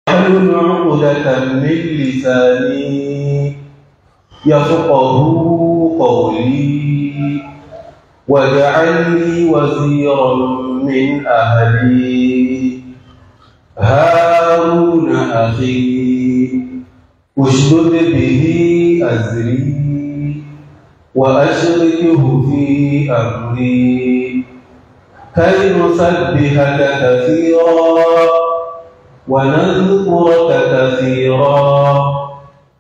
واحلل عقدة من لساني يفقهوا قولي واجعل لي وزيرا من أهلي هارون أخي اشدد به أزري وأشركه في أمري كي نسبحك كثيرا ونذكرك كثيرا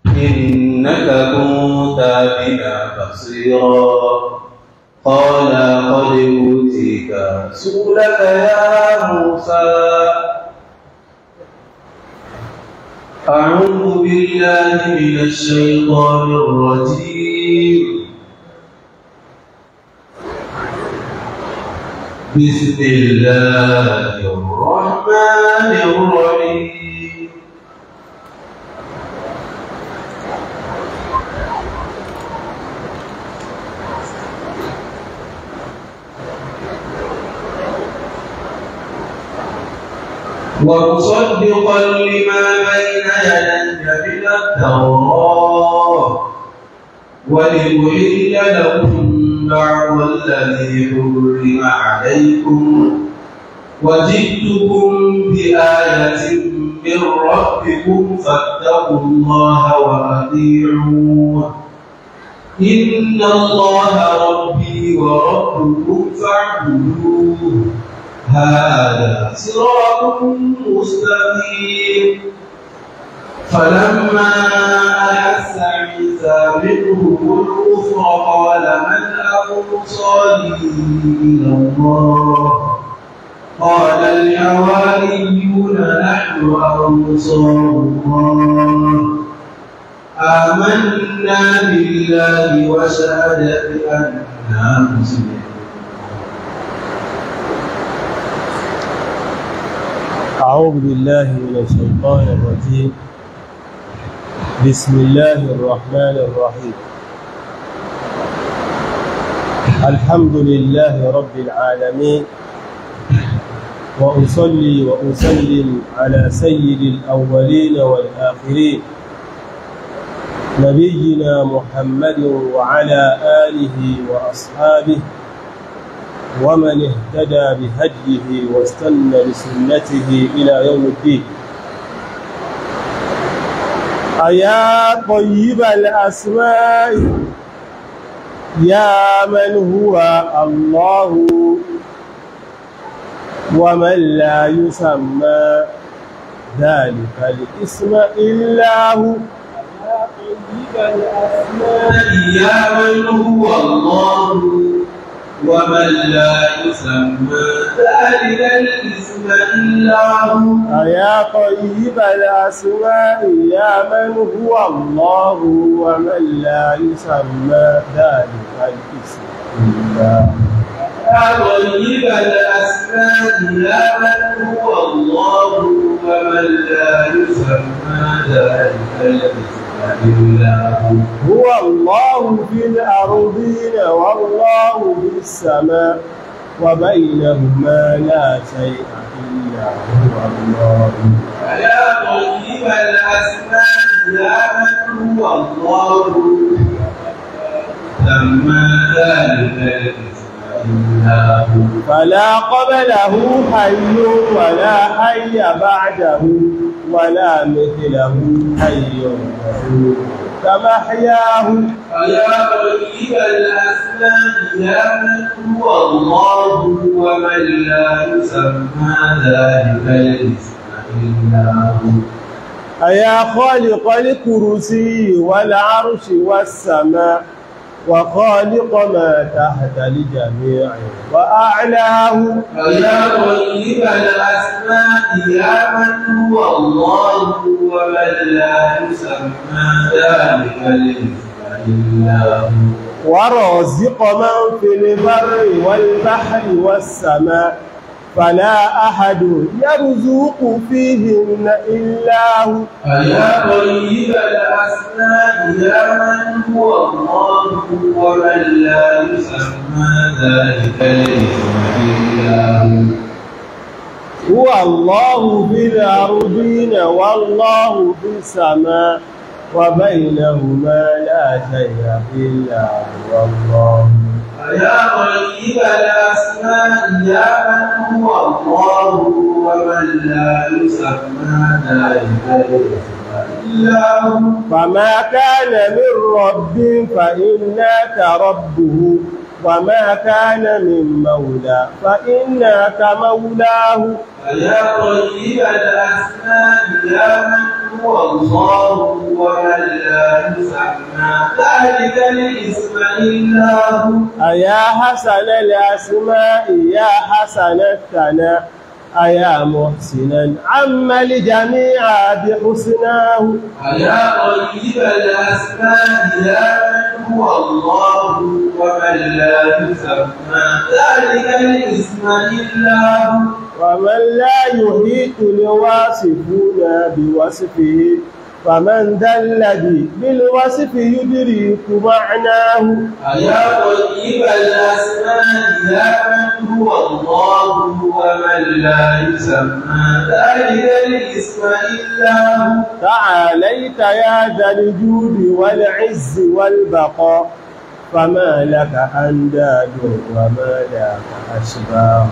إنك كنت بنا بصيرا. قال قد أوتيت سؤلك يا موسى. أعوذ بالله من الشيطان الرجيم. بسم الله الرحمن الرحيم. ومصدقا لما بين يدي من التوراة ولأحل لكم بعض الذي حرم عليكم وجئتكم بآية من ربكم فاتقوا الله وأطيعون إن الله ربي وربكم فاعبدوه هذا صراط مستقيم. فلما أحس عيسى منهم الكفر قال من أنصاري إلى الله؟ قال الحواريون نحن أنصار الله آمنا بالله واشهد بأننا مسلمون. أعوذ بالله من الشيطان الرجيم. بسم الله الرحمن الرحيم. الحمد لله رب العالمين، وأصلي وأسلم على سيد الأولين والآخرين نبينا محمد وعلى آله وأصحابه ومن اهتدى بهديه واستنى بسنته إلى يوم الدين. أيا طيب الأسماء يا من هو الله ومن لا يسمى ذلك الاسم إلا هو. يا طيب الأسماء يا من هو الله ومن لا يسمى ذلك الاسم إلا هو. يا طيب الأسماء يا من هو الله ومن لا يسمى ذلك الاسم إلا هو. يا طيب الأسماء يا من هو الله ومن لا يسمى ذلك الاسم إلا هو. هو الله في الأرضين والله في السماء وبينهما لا شيء إلا هو الله. يا طيب الأسماء يا من هو الله سمى ذلك الاسم إلا هو. فلا قبله حي ولا حي بعده ولا مثله حي كمحياه. يا طيب الأسماء يا من هو الله ومن لا يسمى ذلك الاسم إلا هو. أيا خالق الكرسي والعرش والسماء وخالق ما تحت الجميع وأعلاه. يا طيب الأسماء يا من هو الله ومن لا يسمى ذلك الاسم إلا هو. ورازق من في البر والبحر والسماء فلا أحد يرزق فيهن إلا هو. يا طيب الأسماء يا من هو الله ومن لا يسمى ذلك الاسم إلا هو. هو الله في الأرضين والله في السماء وبينهما لا شيء إلا هو الله. يا طيب الأسماء يا من هو الله ومن لا يسمى ذلك الاسم إلا هو. فما كان من رب فإنك ربه، وما كان من مولى فإنك مولاه. يا طيب الأسماء يا من هو الله ومن لا يسمى ذلك الاسم إلا هو. أيا حسن الأسماء يا حسن الثناء، أيا محسنا عم الجميع بحسناه. أيا طيب الأسماء يا من هو الله ومن لا يسمى ذلك الاسم إلا هو. ومن لا يحيط الواصفون بوصفه، فمن ذا الذي بالوصف يدرك معناه. أيا طيب الأسماء يا من هو الله ومن لا يسمى ذلك الاسم إلا هو. تعاليت يا ذا الجود والعز والبقاء، فما لك أنداد وما لك أشباه.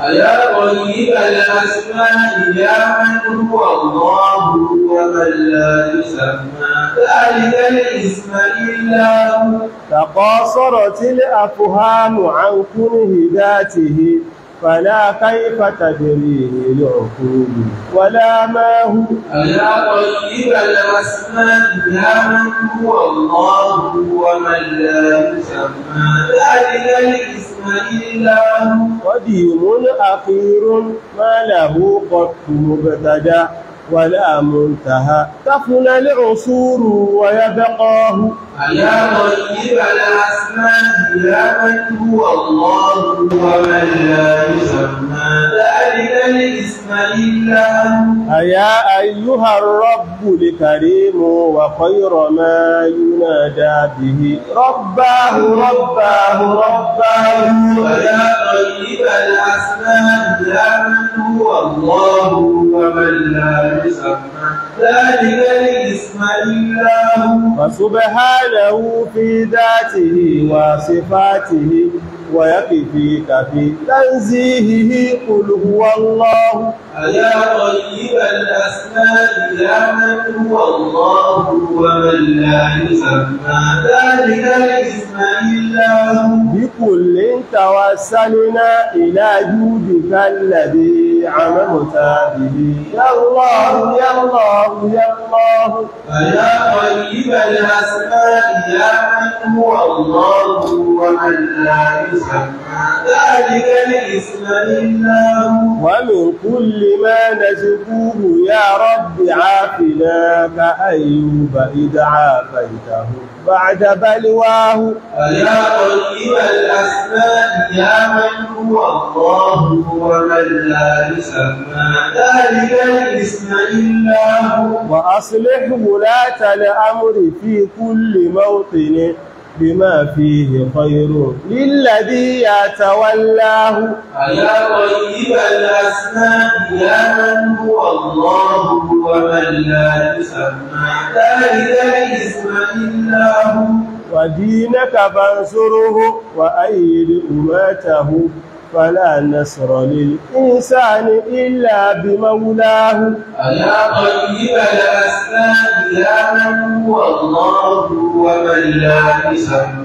أيا طيب الأسماء يا من هو الله ومن لا يسمى ذلك الاسم إلا هو. تقاصرت الأفهام عن كنه ذاته، فلا كيف تدريه العقول ولا ما هو. أيا طيب الأسماء يا من هو الله ومن لا يسمى ذلك الاسم إلا هو. قديم أخير ما له قط مبتدأ ولا منتهى، تفنى العصور ويبقاه. أيا طيب الأسماء يا من هو الله ومن لا يسمى ذلك الاسم إلا هو. أيا أيها الرب الكريم وخير ما ينادى به، رباه رباه رباه. أيا طيب الأسماء يا من هو الله ومن لا يسمى ذلك الاسم إلا هو. وسبحانه في ذاته وصفاته، ويكفيك في تنزيهه قل هو الله. أيا طيب الأسماء يا من هو الله ومن لا يسمى ذلك الاسم إلا هو. بكل توسلنا إلى جودك الذي عممت به، يا الله يا الله يا الله. أيا طيب الأسماء يا من هو الله ومن لا يسمى ذلك الاسم إلا هو. ومن كل ما نشكوه يا رب عافنا، كأيوب إذ عافيته بعد بلواه. أيا طيب الأسماء يا من هو الله ومن لا يسمى ذلك الاسم إلا هو. وأصلح ولاة الأمر في كل موطن، بما فيه خير للذي يتولاه. أيا طيب الأسماء يا من هو الله ومن لا يسمى ذلك الاسم إلا هو. ودينك فانصره وأيد أماته، فلا نصر للإنسان إلا بمولاه. أيا طيب الأسماء يا من هو الله ومن لا يسمى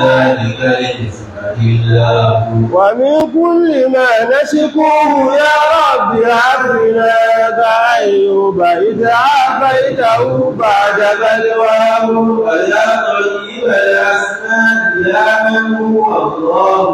ذلك الاسم إلا هو. ومن كل ما نشكوه يا رب عافنا، كأيوب إذ عافيته بعد بلواه. أيا طيب الأسماء يا من هو الله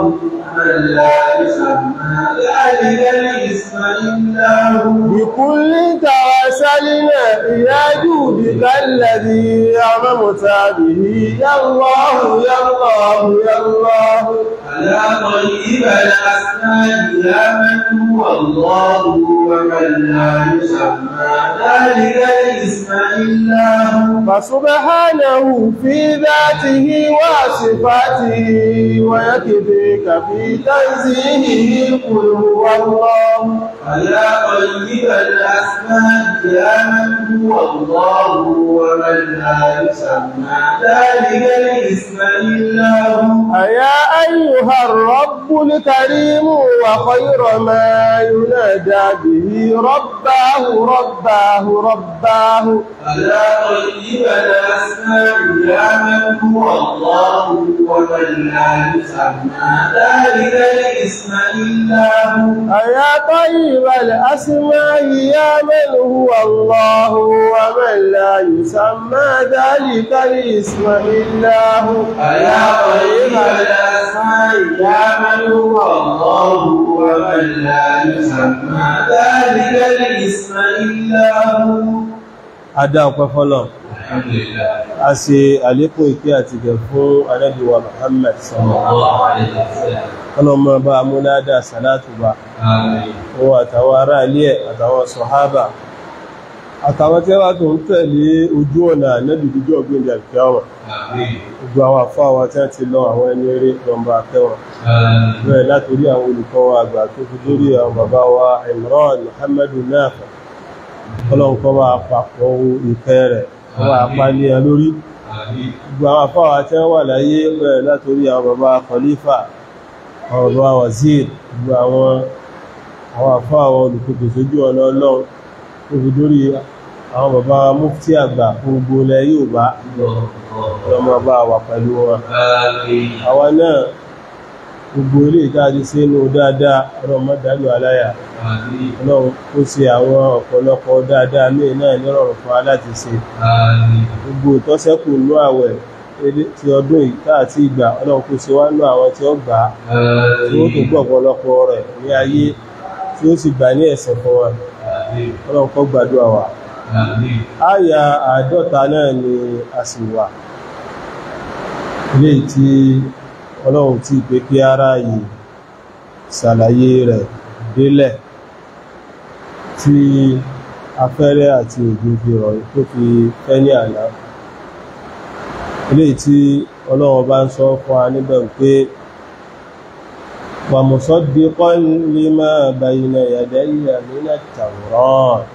ومن لا يسمى ذلك الاسم إلا هو. بكل توسلنا إلى جودك الذي أممت به، يا الله يا الله يا الله. أيا طيب الأسماء يا من هو الله ومن لا يسمى ذلك الاسم إلا هو. فسبحانه في ذاته وصفاته ويكفيك في تنزيهه قل هو الله. أيا طيب الأسماء يا من هو الله ومن لا يسمى ذلك الاسم إلا هو. أيا أيها الرب الكريم وخير ما ينادى به رباه رباه رباه. أيا طيب الأسماء يا من هو الله ومن لا يسمى ذلك الاسم إلا هو. أيا طيب الأسماء يا من هو الله ومن لا يسمى ذلك الاسم إلا هو. أيا طيب الأسماء يا من هو الله ومن لا يسمى ذلك الاسم إلا هو. Adá ọpẹ́ fọ́lọ́run. Alhamdulillah. A ṣe àlékún ìkẹ́ àti ìgẹ̀ fún Ànábì wa Muhammad sallallahu alaihi wasallam. Ọlọ́mọ bá múládà sàlátù bá. Àmín. Òun àtàwọn ará ilé ẹ̀ àtàwọn sọ̀hábà àtàwọn tí wá tó ń tẹ̀lé ojú ọ̀nà Ànábì díjọ́ ọ̀gbìndì àkíyàmà. Àmín. Gbogbo àwọn àfáà wa tí wọ́n ti lọ àwọn ẹni eré lọ́nba akẹ́wọ̀n. Àmín. Bẹ́ẹ̀ látòrí àwọn olùkọ́ wa àgbà tó fi dórí àwọn bàbá wa Imran Muhammadu Nafi. Ọlọ́run kó bá papọ̀ ìkẹ́ rẹ̀, kó bá pálí ẹ lórí. Àmín. Gbogbo àwọn àfáà tí wọ́n wà láyé bẹ̀rẹ̀ látorí àwọn bàbá Khalifa, àwọn bàbá Wazir, gbogbo àwọn àfáà àwọn olùpèpè sójú ọ̀nà Ọlọ́run tó fi dórí àwọn bàbá Mufti àgbà fún gbogbo ilẹ̀ Yorùbá, ọlọ́mọ bá wà pẹ̀lú wọn. Àmín. Àwa náà gbogbo ilé ìtaàdí sí inú dáadáa, ọlọ́mọ dálù aláyà. Àmín. Ọlọ́run ó ṣe àwọn ọ̀pọ̀lọpọ̀ dáadáa míì náà nírọ̀rùn fún wa láti ṣe. Àmín. Gbogbo ìtọ́sẹ́kù inú àwẹ̀ ti ọdún yìí tá àti ìgbà, Ọlọ́run kó ṣe wá nú àwọn tí ó gbà á, tí ó tó gbọ́ ọ̀pọ̀lọpọ̀ rẹ̀ ní ayé, tí ó sì gbà ní ẹ̀sìn fún wa. Àmín. Ọlọ́run kó gbàdúrà wa. Àmín. Àyà 50 náà ni a sì wà. Eléyìí tí Ọlọ́run ti pé kí ara yìí ṣàlàyé rẹ̀ délẹ̀ tí afẹ́rẹ́ àti òjò fi rọ̀ tó fi fẹ́ ní àná. Eléyìí tí Ọlọ́run bá ń sọ fún wa níbẹ̀ pé wa musaddiqan lima bayna yadayya minat tawrat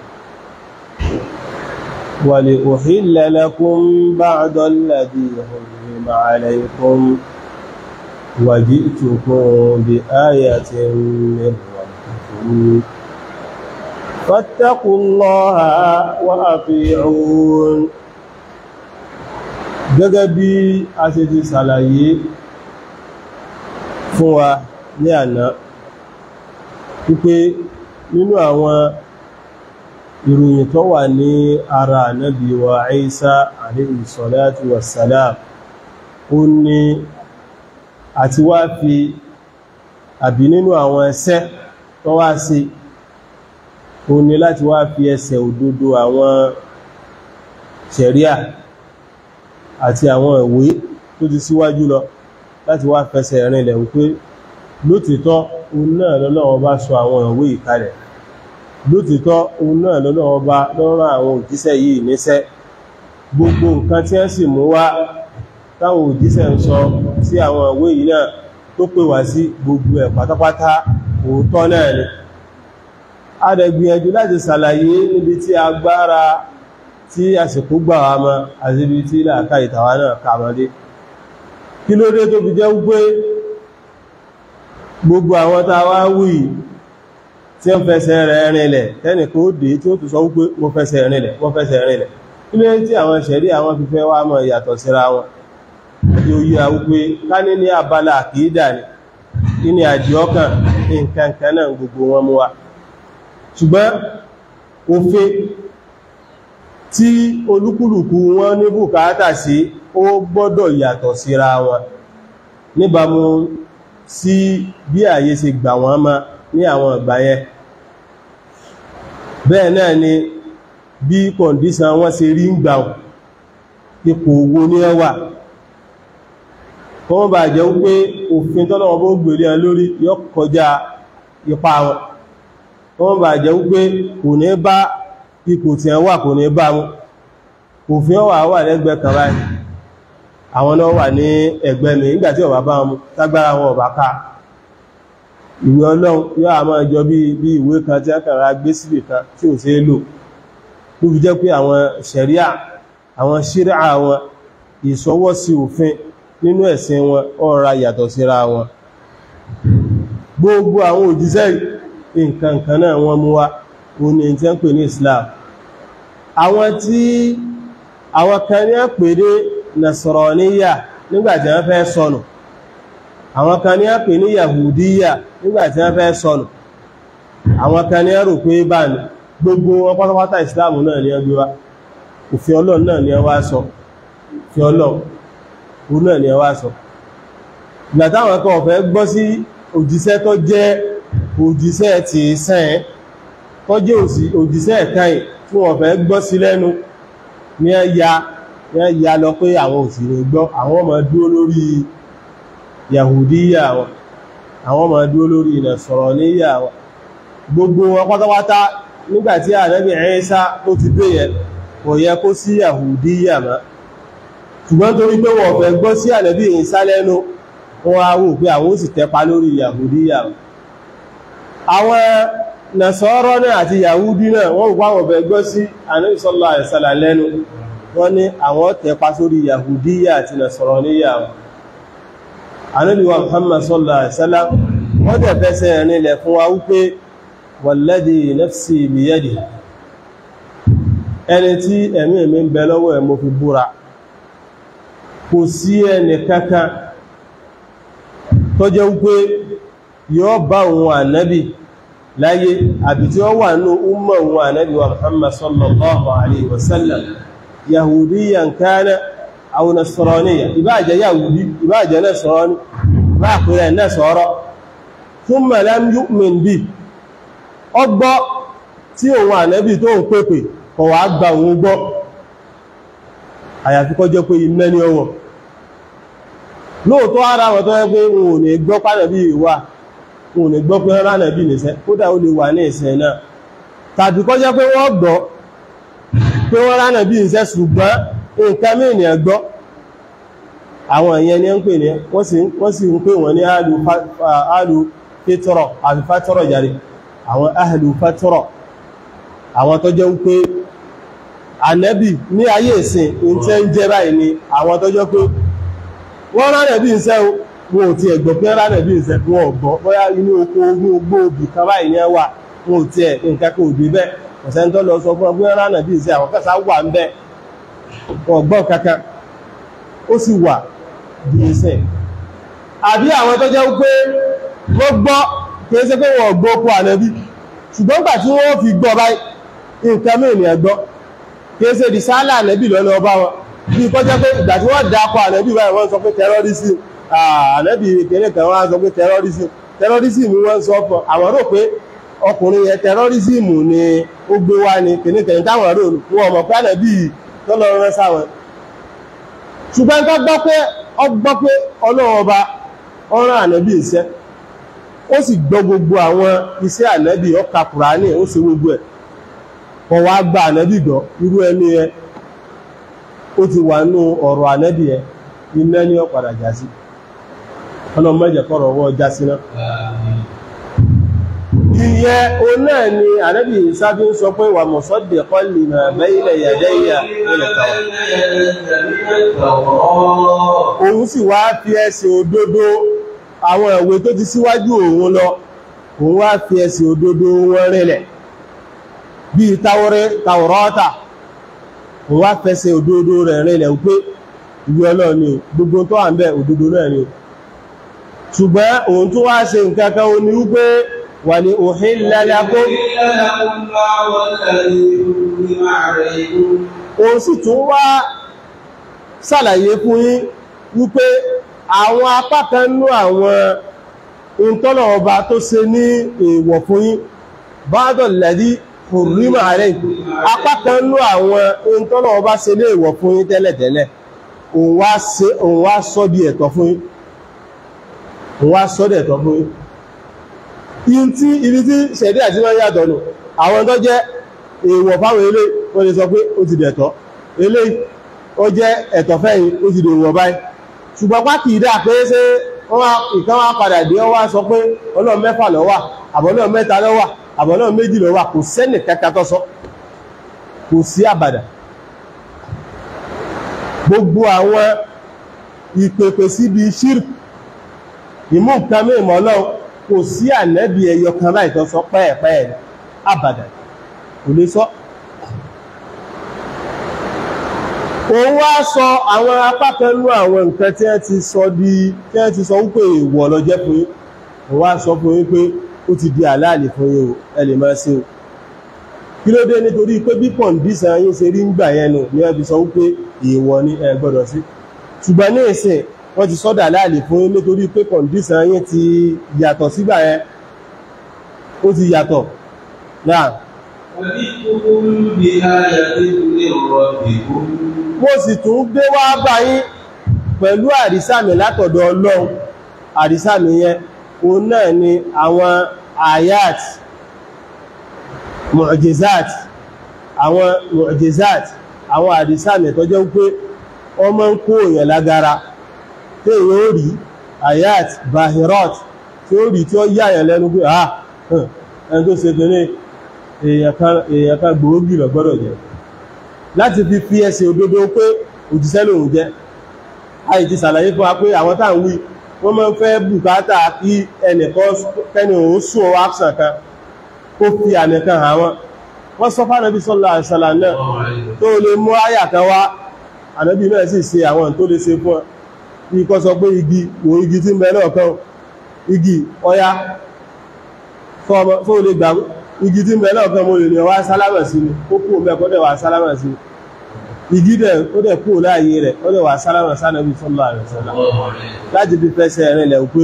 wa li uhilla lakum ba'da alladhi hurrima alaykum wa ji'tukum bi ayatin min rabbikum fattaqullaha wa ati'un. Gẹ́gẹ́ bí a ṣe ti ṣàlàyé fún wa ní àná wípé nínú àwọn ìròyìn tó wà ní ara Ànábì wa Ìsá alayhi salatu wassalam, ó ní àti wá fi àbí nínú àwọn ẹsẹ́ tó wá sí, ó ní láti wá fi ẹsẹ̀ òdodo àwọn ṣẹ̀ríà àti àwọn ìwé tó ti síwájú lọ láti wá fẹsẹ̀ rinlẹ̀ wípé lótìtọ́ òun náà lọ́lọ́run bá sọ àwọn ìwé ìkalẹ̀, lótìtọ́ òun náà lọ́lọ́run bá lọ́rán àwọn òjíṣẹ́ yìí níṣẹ́. Gbogbo nǹkan tí wọ́n sì mú wá táwọn òjíṣẹ́ ń sọ sí àwọn ìwé yìí náà tó pè wá sí gbogbo ẹ̀ pátápátá òótọ́ náà ni. A dẹ̀ gbìyànjú láti ṣàlàyé níbi tí agbára tí àsìkò gbà wá mọ́ àti ibi tí làákà ìtàwà náà kà mọ́ dé. Kí ló dé tó fi jẹ́ wípé gbogbo àwọn tá a wá wí tí ó ń fẹsẹ̀ rẹ̀ rinlẹ̀ tẹ́nìkan ó dé tí ó tún sọ wípé wọ́n fẹsẹ̀ rinlẹ̀, wọ́n fẹsẹ̀ rinlẹ̀. Kí ló dé tí àwọn ṣẹ̀rí àwọn fífẹ́ wá mọ́ ìyàtọ̀ síra wọn? Tí ó yíra wípé ká ní ní abala àkìídà ni, kí ni àdìọ́kàn nǹkan kan náà gbogbo wọn mú wa. Ṣùgbọ́n òfin tí olúkúlùkù wọn ní bùkátà sí ó gbọ́dọ̀ yàtọ̀ síra wọn níbàámu sí bí ààyè ṣe gbà wọ́n mọ́ ní àwọn ìgbà yẹn. Bẹ́ẹ̀ náà ni bí kọ̀ǹdíṣàn wọn ṣe rí ń gbà wọn, ipò owó ní ẹwà kọ́ wọ́n bá jẹ́ wípé òfin tọ́lọ́wọ́ bó gbèrè ẹ lórí yóò kọjá ipa wọn, kọ́ wọ́n bá jẹ́ wípé kò ní bá ipò tí ẹ wà, kò ní bá wọn. Òfin ó wà lẹ́gbẹ̀ẹ́ kan báyìí, àwọn náà wà ní ẹgbẹ́ mi. Nígbàtí ọ̀bá bá wọn tágbára wọn ọ̀bá ká, ìwé Ọlọ́run yóò a máa jọ bí ìwé kan tí a kàrà gbé síbì kan tí ò ṣeé lò. Ló fi jẹ́ pé àwọn ṣẹ̀ríà, àwọn ṣíríà wọn, ìṣọwọ́sí òfin nínú ẹ̀sìn wọn ọ̀rọ̀ yàtọ̀ síra wọn. Gbogbo àwọn òjíṣẹ́ nǹkan kan náà wọ́n mú wá, òun ni tí wọ́n pè ní Islam. Àwọn tí àwọn kan ní pè ní Nasraniya nígbàtí wọ́n fẹ́ sọnù, àwọn kan ní pè ní Yahudiya nígbàtí wọ́n fẹ́ sọnù, àwọn kan ní rò pé bá ní gbogbo wọn pátápátá Islam náà ni wọ́n gbé wá, òfin Ọlọ́run náà ni wọ́n wá sọ, òfin Ọlọ́run náà ni wọ́n wá sọ. Ìgbà táwọn kan ó fẹ́ gbọ́ sí òjíṣẹ́ tó jẹ́ òjíṣẹ́ ti sẹ́ẹ̀ tó jẹ́ òjíṣẹ́ ẹ̀kan tí wọ́n fẹ́ gbọ́ sí lẹ́nu ní ẹ̀yà lọ pé àwọn òsì rẹ̀ gbọ́, àwọn máa dúró lórí Yahudiya wọn, àwọn máa dúró lórí Nasraniya wọn. Gbogbo wọn pátápátá nígbàtí Ànábì Ìsá tó ti dé yẹn, kò yẹ kó sí Yahudiya mọ́, ṣùgbọ́n torí pé wọ́n fẹ́ gbọ́ sí Ànábì Ìsá lẹ́nu, wọ́n á wò pé àwọn ó sì tẹpa lórí Yahudiya wọn. Àwọn Nasara náà àti Yahudi náà wọ́n wò àwọn fẹ́ gbọ́ sí Ànábì sallallahu alaihi wasallam lẹ́nu, wọ́n ní àwọn tẹpa sórí Yahudiya àti Nasraniya wọn. Ànábì wa Muhammad sallallahu alaihi wasallam wọ́n tẹ̀ fẹsẹ̀ rinlẹ̀ fún wa wípé walladhi nafsi biyadihi, ẹni tí ẹ̀mí mi ń bẹ lọ́wọ́ ẹ̀ mo fi búra, kò sí ẹni kankan tó jẹ́ wípé yóò bá òun Ànábì láyé àbí tí ó wà ní umma òun Ànábì wa Muhammad sallallahu alaihi wasallam, yahudiyan kana aw nasraniyan, ìbá jẹ́ yahudi, ìbá jẹ́ nasrani, ìbá pẹ̀rẹ̀ nasara, thumma lam yu'min bi, ọgbọ́ tí òun Ànábì tó ń pèpè kò wá gba òun gbọ́, àyàfi kó jẹ́ pé iná ní ọwọ́. Lóòótọ́ ara wọn tó yẹ pé wọn ò ní gbọ́ pánàbí ìwà, wọn ò ní gbọ́ pé ránàbí nìṣẹ́, kódà ó lè wà ní ìsìn náà, tàbí kó jẹ́ pé wọ́n gbọ́ pé wọ́n ránàbí nìṣẹ́ ṣùgbọ́n nǹkan mìíràn gbọ́. Àwọn ìyẹn ni ń pè ní wọ́n sì ń pè wọ́n ní ahlu fitra àbí fatọ́rọ̀ jàre, àwọn ahlu fatọ́rọ̀, àwọn tó jẹ́ wípé Ànábì ní ayé ìsìn in tẹ́ ń jẹ́ báyìí ni àwọn tó jẹ́ pé wọ́n ránàbí ìṣẹ́ wọn ò ti ẹ̀gbọ́ pé ránàbí ìṣẹ́, wọn ò gbọ́ bóyá inú oko ogun ogbó obì kan báyìí ní ẹwà, wọn ò ti ẹ̀ nǹkan kò dé bẹ́ẹ̀, ọ̀sẹ̀ tó lọ sọ fún ọ pé ránàbí ìṣẹ́, àwọn kẹsà wà ń bẹ́, wọn gbọ́ kankan, ó sì wà bí ìṣẹ́. Àbí àwọn tó jẹ́ pé wọ́n gbọ́, kìí ṣe pé wọ́n gbọ́ oko Ànábì, ṣùgbọ́n gbà tí wọ́n fi gbọ́ báyìí nǹkan mìíràn ẹ̀gbọ́, kìí ṣe rìsálà Ànábì lọ́nà ọba wọn, bí kọ́ jẹ́ pé ìgbà tí wọ́n dákọ̀ Ànábì báyìí wọ́n sọ pé terrorism, Ànábì kéré kan wọ́n sọ pé terrorism, terrorism wọ́n sọ fún àwọn rò pé ọkùnrin yẹn terrorism ni ó gbé wá ní kìnnìkan táwọn rò, wọn mọ̀ pé Ànábì tó lọ rán sáwọn. Ṣùgbọ́n tó gbọ́ pé ọ gbọ́ pé Ọlọ́run ọba ọ̀rán Ànábì iṣẹ́, ó sì gbọ́ gbogbo àwọn iṣẹ́ Ànábì, ó ka Kùránì, ó ṣe gbogbo ẹ̀, kò wá gba Ànábì gbọ́, irú ẹni yẹn ó ti wà nú ọ̀rọ̀ Ànábì yẹn, iná ní ó padà já sí. Ọlọ́run má jẹ́ kọ́rọ̀ ọwọ́ já sí náà. Ìyẹn òun náà ni Ànábì Ìsá fi ń sọ pé wà musaddiqan lima bayna yadayya òun sì wá fi ẹsẹ̀ òdodo àwọn ìwé tó ti síwájú òun lọ, òun wá fi ẹsẹ̀ òdodo wọn rinlẹ̀ bí Tàwọ́rátà, òun wá fẹsẹ̀ òdodo rẹ̀ rinlẹ̀ pé ìwé Ọlọ́run ni gbogbo tó wà ń bẹ òdodo náà ni. Ṣùgbọ́n òun tó wá ṣe nǹkan kan ó ní wípé wà ní uhilla lakum, òun sì tún wá ṣàlàyé fún yín wípé àwọn apá kan nú àwọn ìtọ́nà ọba tó ṣe ní èèwọ̀ fún yín, ba'da alladhi hurrima alaykum, apá kan nú àwọn ìtọ́nà ọba ṣe ní èèwọ̀ fún yín tẹ́lẹ̀tẹ́lẹ̀, òun wá sọ di ẹ̀tọ́ fún yín, òun wá sọ di ẹ̀tọ́ fún yín. Ibi tí ṣẹ̀dí àti wọ́n yàtọ̀ nù, àwọn tó jẹ́ èèwọ̀ fáwọn ilé wọ́n lè sọ pé ó ti dẹ̀tọ́, Eléyìí ó jẹ́ ẹ̀tọ́ fẹ́yìn, ó ti dèwọ̀ báyìí. Ṣùgbọ́n pákìdá pé ṣé ìkan wá padà dé, ó wá sọ pé Ọlọ́run mẹ́fà ló wà, àbọ̀lọ́run mẹ́ta ló wà, àbọ̀lọ́run méjì ló wà, kò sẹ́nì kankan tó sọ, kò sí àbàdà. Gbogbo àwọn ìpèpè síbi ṣírk, ìmú nǹkan mímọ́ Ọlọ́run, kò sí ànẹ́bí ẹyọ kan báyìí tó sọ pẹ́ẹ̀pẹ́ẹ̀ àbàdà, kò lè sọ. Òun wá sọ àwọn apá kan nú àwọn nǹkan tí wọ́n ti sọ di, tí wọ́n ti sọ wípé èèwọ̀ ló jẹ́ fún yín. Òun wá sọ fún yín pé ó ti di àláàlì fún yín o, ẹ lè máa ṣe o. Kí ló dé? Nítorí pé bí kọ̀ǹdíṣàn yín ṣe rí ń gbà yẹn nù ni wọ́n fi sọ wípé èèwọ̀ ni, ẹ gbọ́dọ̀ sí. Ṣùgbọ́n ní ìsìn wọ́n ti sọ́dà láàlì fún yín nítorí pé kọ̀ǹdíṣàn yín ti yàtọ̀ sígbà yẹn, ó ti yàtọ̀ náà. Mo sì tún gbé wá bá yín pẹ̀lú àrísàmì látọ̀dọ̀ Ọlọ́run. Àrísàmì yẹn òun náà ni àwọn ayat mu'jizat, àwọn mu'jizat, àwọn àrísàmì tó jẹ́ pé wọ́n máa ń kó èèyàn lágara, tí èèyàn ó rí ayat bahirat, tí ó rí tí ó yáyàn lẹ́nu pé ah, ẹni tó ṣe tẹ́lẹ̀ èèyàn kan gbòógì lọ gbọ́dọ̀ jẹ́, láti fi fi ẹsẹ̀ òdodo pé òjíṣẹ́ lòun jẹ́. Àì ti ṣàlàyé fún wa pé àwọn tá ń wí wọ́n máa ń fẹ́ bùkátà kí ẹnìkan kẹ́ni òun sùn action kan kó fi àmì kan hàn wọ́n. Wọ́n sọ fún Ànábì sallallahu alaihi wasallam náà tó lè mú àyà kan wá, Ànábì náà sì ṣe àwọn tó lè ṣe fún ọ. Bí kò sọ pé igi wo igi tí ń bẹ lọ́ọ̀kan, igi ọya tó lè gbà igi tí ń bẹ lọ́ọ̀kan, mo lè ní ọwá sálámà sí ni, ó kú mẹ́ kó dẹ̀ wá sálámà sí ni. Igi dẹ̀ ó dẹ̀ kú láàyè rẹ̀, ó dẹ̀ wá sálámà sánàbí sallallahu alaihi wasallam láti fi fẹsẹ̀ rìn lẹ̀ pé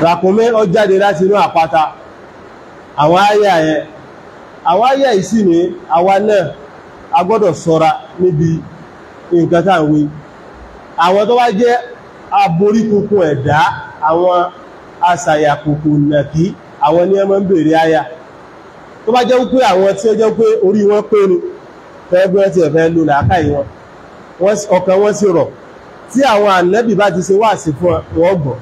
ràkúnmí ó jáde láti inú àpáta. Àwọn àyà yẹn, àwọn àyà yìí sì ní àwa náà a gbọ́dọ̀ ṣọ́ra níbi nǹkan tá à ń wí. Àwọn tó bá jẹ́ aboríkunkun ẹ̀dá, àwọn asàyàkùkù nàkí, àwọn ní ẹ máa ń bèèrè àyà. Tó bá jẹ́ wípé àwọn tí ó jẹ́ pé orí wọn pé ni, fẹ́gbẹ́ tí ẹ̀fẹ́ lò làákàyè wọn, ọkàn wọn sì rọ̀, tí àwọn ànábì bá ti ṣe wáàsí fún wọn gbọ́.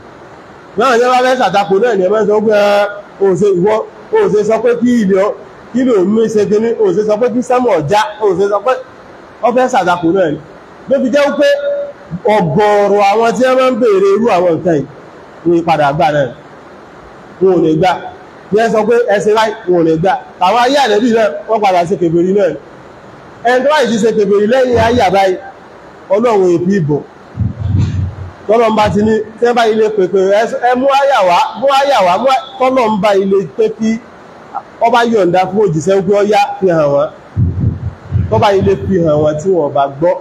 Náà ní ẹ bá fẹ́ ṣàtakò náà ní ẹ máa ń sọ pé ìwọ ó ṣe sọ pé kí ilẹ̀ kí ló mú ṣe kíní, ó ṣe sọ pé kí sámọ̀ ọ̀já, ó ṣe sọ pé ó fẹ́ ṣàtakò náà ni. Ló fi jẹ́ wípé ọ̀gọ̀ọ̀rọ̀ àwọn tí wọ́n máa ń béèrè irú àwọn nǹkan yìí ní padà gbà náà, wọn ò ní gbà. Bí ẹ sọ pé ẹsẹ̀ láì, wọn ò ní gbà. Àwọn ayé ànẹ́bí náà wọ́n padà ṣe kèfèrí náà. Ẹni tó báyìí ti ṣe kèfèrí lẹ́yìn ayé àbáyé, Ọlọ́run èpì ìbò. Tọ́lọ́n bá ti ní tí wọ́n bá ilé pèpè ẹ mú àyà wá, mú àyà wá, tọ́lọ́n bá ilé pé kí ọba yọ̀ǹda fún òjìṣẹ́ pé ó yá fi hàn wọ́n. Tọ́ba ilé fi hàn wọ́n tí wọ́n bá gbọ́,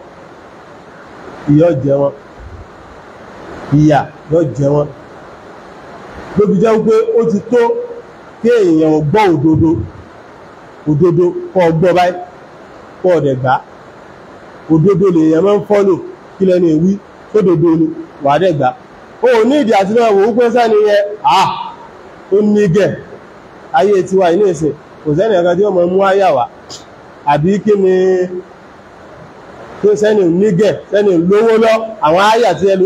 ìyà ó jẹ wọ́n, ìyà yóò jẹ wọ́n. Ló fi jẹ́ wípé ó ti tó kí èèyàn gbọ́ òdodo, òdodo kọ́ gbọ́ báyìí, kọ́ ọ̀dẹ̀ gbà. Òdodo lèèyàn máa ń fọ́lò, kí lẹ́nu ìwí tó dodo ni wà dẹ̀ gbà. Ó ní ìdí àti náà wò ó pé sẹ́ni yẹn, à ó ní gẹ̀. Ayé tiwa yìí ní ìsìn, kò sẹ́ni ẹ̀kan tí ó mọ̀ mú àyà wá, àbí kí ni tó sẹ́ni ní gẹ̀, sẹ́ni lówó lọ. Àwọn àyà tí ẹlú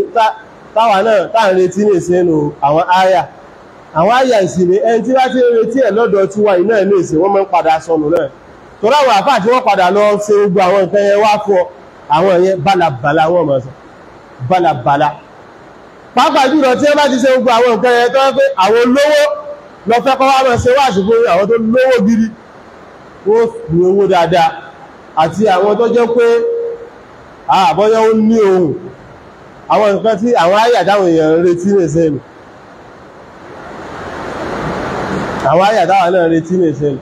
táwa náà tá ń retí ní ìsìn nù, àwọn àyà, àwọn àyà ìsìn ní ẹni tí bá ti ń retí ẹ̀ lọ́dọ̀ tiwa yìí náà ní ìsìn, wọ́n máa ń padà sọnù náà. Torí àwọn àfáà tí wọ́n padà lọ ṣe gbogbo àwọn nǹkan yẹn wá fún ọ, àwọn yẹn bálabàla wọ́n máa sọ, bálabàla. Pàápàá jùlọ tí wọ́n bá ti ṣe gbogbo àwọn nǹkan yẹn tó wọ́n pé àwọn olówó lọ fẹ́ kọ́ wá máa ṣe wáàsí fún àwọn tó lówó gidi, wọ́n ní owó dáadáa, àti àwọn tó jẹ́ pé àbọ́yọ́ ó ní ohun, àwọn nǹkan tí àwọn àyà táwọn èèyàn ń retí ní ìsẹ́nu, àwọn àyà táwọn náà ń retí ní ìsẹ́nu,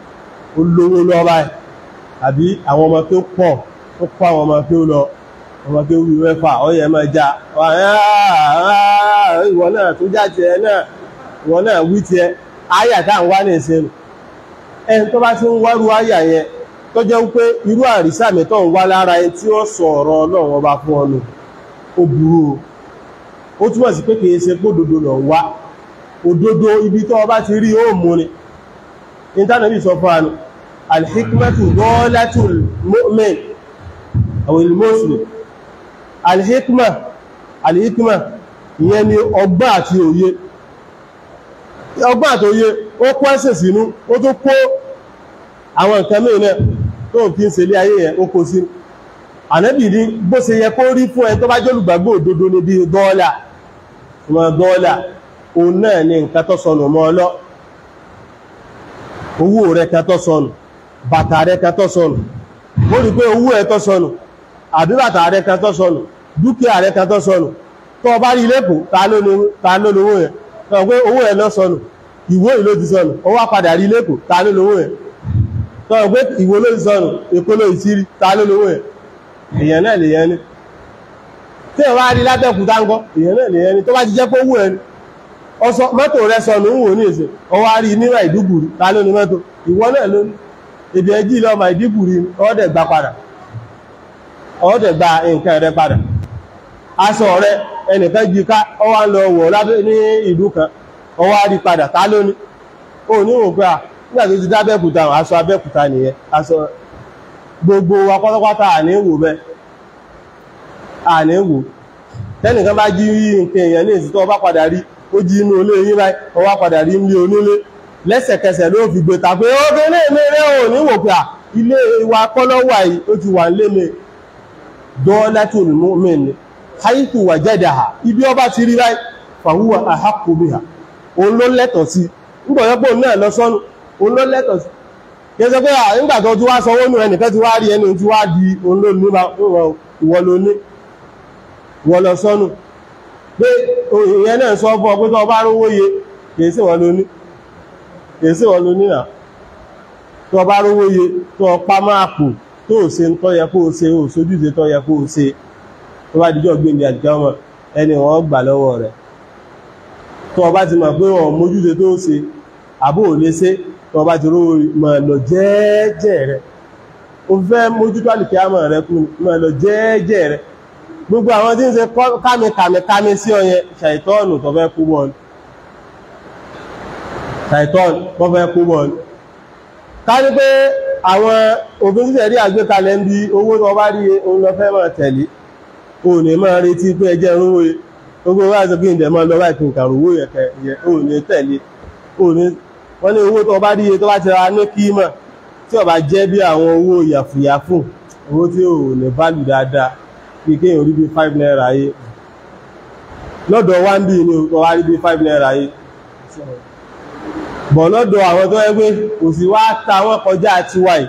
ó lówó lọ báyìí, àbí àwọn ọmọ tó pọ̀, ó kọ́ àwọn ọmọ tó lọ, ọmọ tó wí mẹ́fà, ọyẹ máa já, ìwọ náà tó já tiẹ̀ náà, ìwọ náà wí tiẹ̀. Àyà táwọn wá ní ìsẹ́nu, ẹni tó bá ti ń wárú àyà yẹn, tó jẹ́ wípé irú àrísàmì tó ń wá lára ẹni tí ó sọ ọ̀rọ̀ Ọlọ́run ọba fún ọnù, ó burú o. Ó túmọ̀ sí pé kìí ṣe pé òdodo lọ wá. Òdodo ibi tó ọba ti rí ó mú ni. Ìntánẹ́bì sọ fún àánú, Alhikmatu dalatul mu'min aw al-muslim. Alhikma, alhikma ìyẹn ni ọgbọ́n àti òye. Ọgbọ́n àti òye ó kó ẹ̀sìn sínú, ó tó kó àwọn nǹkan mìíràn tó ń fi ń ṣe ilé ayé yẹn ó kó sínú. Ànábì ní bó ṣe yẹ kó rí fún ẹ tó bá jẹ́ olùgbàgbọ́ òdodo ní bí dọ́ọ̀là, ìmọ̀ dọ́ọ̀là òun náà ni nǹkan tó sọnù mọ́ ọlọ́, owó rẹ̀ kan tó sọnù, bàtà rẹ̀ kan tó sọnù, ó rí pé owó ẹ̀ tó sọnù àbí bàtà rẹ̀ kan tó sọnù, dúkìá rẹ̀ kan tó sọnù, tó bá rí lẹ́kọ̀ọ́ ta ló lówó yẹn, tó pé owó ẹ̀ lọ sọnù, ìwó ìlú ti sọnù, ó wá padà rí lẹ́kọ̀ọ́ ta ló lówó yẹn, tó pé ìwó ló ti sọnù, èkó ló ti rí, ta ló lówó yẹn, èèyàn náà lè yẹn ni. Tí ẹ wá rí látẹ̀kù táńkọ́, èèyàn náà lè yẹn ni. Tó bá ti jẹ́ pé owó ẹni ọsọ mọ́tò rẹ sọnù ń wò ní ìsìn, ó wá rí ní Maiduguri, ta ló ní mọ́tò, ìwọ náà ló ní. Èdè ẹjí lọ Maiduguri, ọ̀ọ́dẹ̀ gba padà, ọ̀ọ́dẹ̀ gba nǹkan rẹ padà. Aṣọ rẹ ẹnìkan jí ká, ó wá lọ wọ̀ lábẹ́ ní ìlú kan, ó wá rí padà, ta ló ní? Ó ní wò pé à nígbà tó ti dá Abẹ́òkúta, aṣọ Abẹ́òkúta nìyẹn, aṣọ gbogbo wa pátápátá àní wò bẹ́ẹ̀, àní wò. Tẹ́nìkan bá jí nǹkan èèyàn ní ìsìn tó bá padà rí, ó jí inú ilé yín báyìí, ó wá padà rí ilé onílé, lẹ́sẹ̀kẹsẹ̀ ló fi gbé ta pé ó dé ilé mi rẹ̀, ò ní wò pé à ilé wa kọ́lọ́ wà yìí, ó ti wà nílé mi. Dalatul mu'min haythu wajadaha, ibi ọba ti rí báyìí, fahuwa ahaqqu biha, òun ló lẹ́tọ̀ọ́ sí. Nígbà yẹn pé òun náà lọ sọ́nù, òun ló lẹ́tọ̀ọ́ sí. Kẹsẹ̀ pé nígbà tó ti wá sanwó nù, ẹnìkan ti wá rí ẹni tí wá di òun ló ní, ìwọ ló ní, ìwọ lọ sọ́nù. Pé ìyẹn náà sọ fún ọ pé tó bá rówó yẹ, kìí sí wọ́n ló ní, kìí sí wọ́n ló ní náà. Tó bá rówó yẹ, tó pa máa pò, tó ṣe ń tọ́ yẹ kó ṣe, ó sojúṣe tọ́ yẹ kó ṣe, tó bá dijọ́ gbé ní àdìjọ́ ọmọ ẹni wọ́n gbà lọ́wọ́ rẹ̀. Tó bá ti mọ̀ pé ọ̀ mójúṣe tó ṣe, àbó ò lè ṣe, tó bá ti rówó máa lọ jẹ́ẹ́jẹ́ rẹ̀. O fẹ́ mójútó àlùkìyámọ̀ rẹ̀ kú, máa lọ jẹ́ẹ́jẹ́ rẹ̀. Gbogbo àwọn tí ń ṣe kámi kàmi kámi sí ọyẹn, ṣàìtọ́ọ̀nù tó fẹ́ kú bọ́ ni, ṣàìtọ́ọ̀nù tó fẹ́ kú bọ́ ni. Ká ní pé àwọn òfin ṣíṣẹ̀ rí àgbékalẹ̀ ń bí owó tó bá rí òun lọ fẹ́ máa tẹ̀lé, o ní máa retí pé ẹjẹ́ rówó yẹ, gbogbo wá sọ pé ǹdẹ̀ máa lọ báyìí kí n kàrò owó yẹ kẹ yẹ, o ní tẹ̀lé, o ní. Wọ́n ní owó tó bá rí tó bá ti ra ní kíímọ̀, tí ó bá jẹ́ bí àwọn owó yàfùyàfù, owó tí ò ní válù dáadáa, bí kéèyàn rí bí 5 naira yé lọ́dọ̀ wá ń bí ní o wá rí bí 5 naira yé bọ̀ lọ́dọ̀ àwọn tó yẹ pé kò sí wá ta wọ́n kọjá tiwa yìí,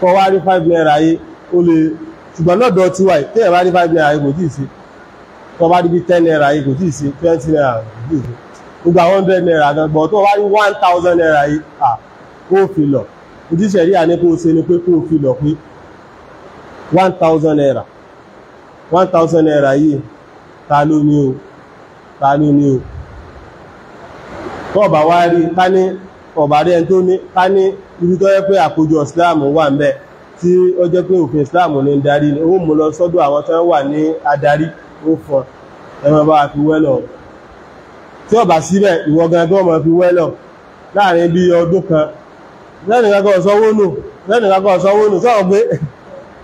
kọ́ wá rí 5 naira yé ó lè, ṣùgbọ́n lọ́dọ̀ tiwa yìí téèyàn bá rí 5 naira yé kò tíì sí, kọ́ bá rí bí 10 naira yé kò tíì sí, 20 naira kò tíì sí, gbogbo àwọn 100 naira gan gbọ́ tó wá rí 1000 naira yìí, à kó fi lọ. Ojúṣe rí àní kó ṣe ni pé kó fi lọ pé 1000 naira, 1000 naira yìí ta ló ní o, ta ló ní o. Tó ọba wá rí ká ní ọba rí ẹni tó ní, ká ní ibi tó yẹ pé àkójọ Islam wà ń bẹ, tí ó jẹ́ pé òfin Islam ní ń darí ni, ó mú lọ sọ́dọ̀ àwọn tó wà ní adarí, ó fọn ẹ máa bá wa fi wẹ́lọ̀. Tí ọba síbẹ̀ ìwọ gangan máa fi wẹ́lọ̀ láàrin bí ọdún kan, lẹ́nìkan kan sanwó nù, lẹ́nìkan kan sanwó nù, sọ̀rọ̀ pé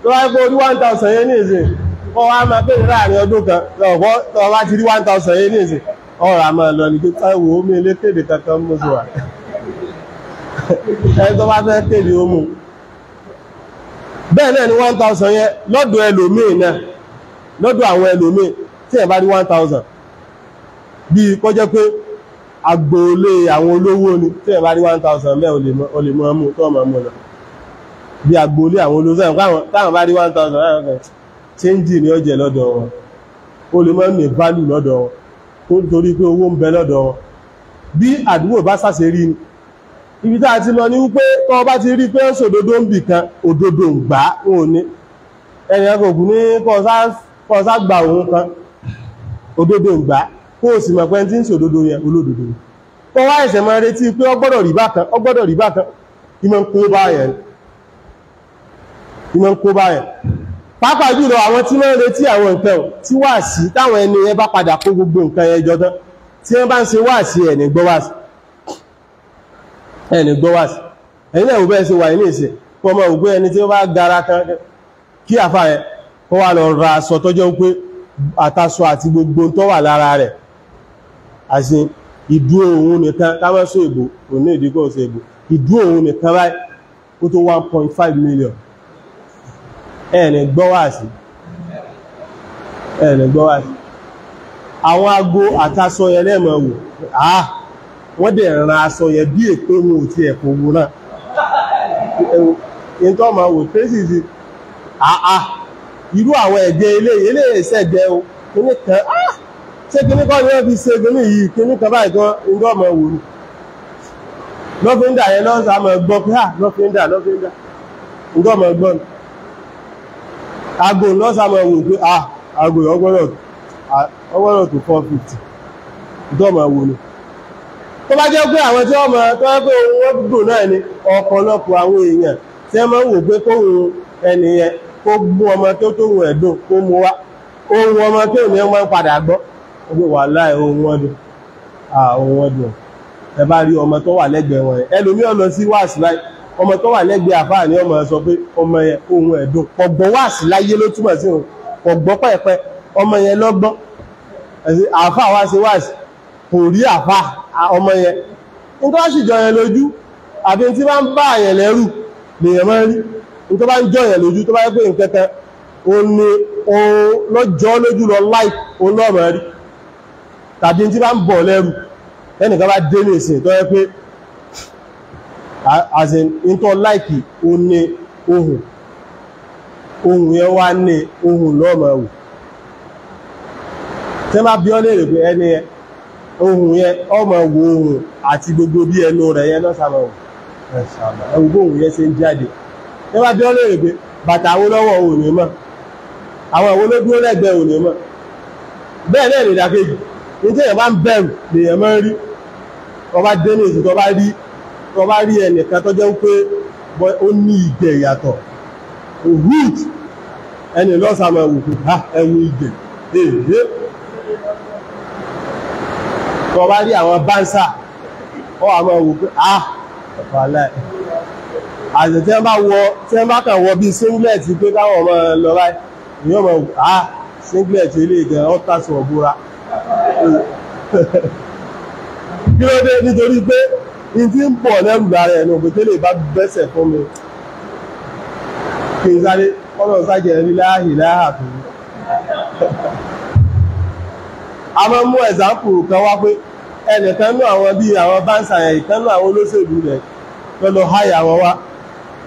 tó wáyé pé orí 1000 yẹn ní ìsìn, kọ́ wá máa pè ní láàrin ọdún kan, lọ́wọ́ tó wá ti rí 1000 yẹn ní ìsìn, ọ̀rọ̀ àmọ́ lọ ní pé ẹwò omi ilé kéde kankan mú sí wa. Ẹni tó bá fẹ́ kéde ó mú. Bẹ́ẹ̀ náà ni 1000 yẹn lọ́dọ̀ ẹlòmíì náà, lọ́dọ̀ àwọn ẹlòmíì tí ẹ̀ bá rí 1000, bí kó jẹ́ pé agboolé àwọn olówó ni, tí ẹ̀ bá rí 1000 bẹ́ẹ̀ o lè mọ́ mú tó mọ́ mú lọ. Bí agboolé àwọn olówó táwọn bá rí 1000 change ni ó jẹ́ lọ́dọ̀ wọn, o lè mọ́ ní value lọ́dọ̀ wọn, torí pé owó ń bẹ lọ́dọ̀ wọn. Bí àdúgbò bá sàṣe rí ni, ibi tá a ti lọ ní wípé tó bá ti rí pé ó sòdodo ń bì kan, òdodo ń gbà ó ní ẹni ẹ̀kọ́ òkú ní kọ́ sá gba òun kan, òdodo ń gbà, kó o sì mọ̀ pé tí ń sòdodo yẹn olódodo. Kó wá ẹ̀sẹ̀ máa retí pé ó gbọ́dọ̀ rí bákan, ó gbọ́dọ̀ rí bákan, ìmọ̀ ń kó bá yẹn, ìmọ̀ ń kó bá yẹn. Pàápàá jùlọ àwọn tí wọ́n ń retí àwọn nǹkan tí wáàsí táwọn ẹni yẹn bá padà kó gbogbo nǹkan yẹn jọ tán, tí wọ́n bá ń ṣe wáàsí ẹni gbọ́ wáàsí, ẹni gbọ́ wáàsí. Ẹ̀yin náà bẹ́ẹ̀ ṣe wà ní ìsìn kọ́ ọmọ ògbé ẹni tí ó bá gara kan kí àfà yẹn kó wá lọ ra aṣọ tó jẹ́ pé àtaṣọ àti gbogbo tó wà lára rẹ̀ àti ìdúró òun nìkan kámẹ́sọ ìbò kò ní ìdíkọ̀ ṣe ìbò ìdúró òun nìkan báyìí ó tó 1.5 million. Ẹ̀ẹ̀nì gbọ́wàsí, ẹ̀ẹ̀nì gbọ́wàsí. Àwọn ago àtaṣọ yẹn lẹ́mọ̀ wò, àá wọ́n dẹ̀ ran aṣọ yẹn bí èpé wọn ò ti ẹ̀kọ́ owó náà. Ẹ̀yìn tó máa wò pé sì sí àá irú àwọn ẹ̀gẹ́ ilé ilé ìṣẹ̀gẹ́ o kíní kan á ṣé kíní kan ni wọ́n fi ṣe kíní yìí kíní kan báyìí kan ń gbọ́ ọmọ wò ni. Lọ́fíńdà yẹn lọ́sà máa gbọ́ pé à lọ́fíńdà lọ́fíńdà ń gbọ́ ọmọ gbọ́ ni. Aago lọ́sà máa wò pé à aago yẹn ọgbọ́dọ̀ tó 450 ń gbọ́ ọmọ wò ni. Tó bá jẹ́ pé àwọn tí wọ́n mọ̀ tó yẹ pé ohun wọ́n dùn náà ni ọ̀pọ̀lọpọ̀ àwọn èèyàn tí wọ́n máa ń wò pé kóhun ẹni yẹn kó mú ọmọ tó tóhun ẹ̀dùn kó mú wá ohun ọmọ tó ní wọ́n padà gbọ́ ó pé wàláhì ohun wọn dùn, ohun wọn dùn. Ẹ bá rí ọmọ tó wà lẹ́gbẹ̀ẹ́ wọn yẹn, ẹlòmíì lọ sí wáàsí láì ọmọ tó wà lẹ́gbẹ̀ẹ́ àfáà ni ọmọ sọ pé ọmọ yẹn ohun ẹ̀dùn kò gbọ́ wáàsí láyé ló túmọ̀ sí òun kò gbọ́ pẹ́ẹ́pẹ́ ọmọ yẹn lọ́gbọ́n àfáà wá sí wáàsí kò rí àfáà ọmọ yẹn nítorí wá sì jọ yẹn lójú àbí tí bá ń bá àyàn lẹ́rù lèèyàn máa ń rí ní tó bá ń jọ yẹn lójú tó bá yẹ pé nǹkan kan ó ní òun lọ́jọ́ lójú lọ láì òun náà máa rí tàbí tí bá ń bọ̀ lẹ́rù ẹnìkan bá dé ní ìsìn tó yẹ pé as in nítorí láìkì ó ní ohùn ohùn yẹn wá ní ohùn lọ́mọ wò tí wọ́n bá bí ọ́ léèrè pé ẹni yẹn ohùn yẹn ọmọ wo ohùn àti gbogbo bí ẹnu rẹ̀ yẹn lọ́sàmọ̀ ẹ̀wù bóhùn yẹn ṣe ń jáde ní wá bí ó lè pé bàtà àwọn lọ́wọ́ òun ní mọ̀ àwọn àwọn olódúró lẹ́gbẹ̀ẹ́ òun ní mọ̀ bẹ́ẹ̀ náà lè dàkejì ní tí èèyàn bá ń bẹ̀rù lèèyàn máa ń rí tó bá dé ní ìsìn tó bá rí ẹnìkan tó jẹ́ pé ó ní ìgẹ̀ ìyàtọ̀ hood ẹni lọ́sàmọ̀ ẹ̀wù kù ha ẹ̀wù ìgẹ̀ èèyàn tó bá rí àwọn bánsà ó wà máa wò pé ah ọ̀pàá àti tí wọ́n bá wọ tí wọ́n bá kàn wọ bí singlet pé káwọn ọmọ lọ báyìí ìyọ́n mọ̀ ah singlet ilé ìgẹ̀ ọ́ tàṣọ ọ̀búra kí ló dé nítorí pé n tí ń pọ̀ lẹ́rù lára ẹ̀nà òpè tẹ́lẹ̀ bá bẹ́sẹ̀ fún mi kí n sáré ọlọ́run sájẹ̀ rí láàyè láàyè fún mi. A máa mú ẹ̀sáǹpù kan wá pé ẹnìkan nú àwọn bíi àwọn báńsà yẹn ìkan nú àwọn olóṣèlú rẹ̀ fẹ́ lọ háyà wọn wá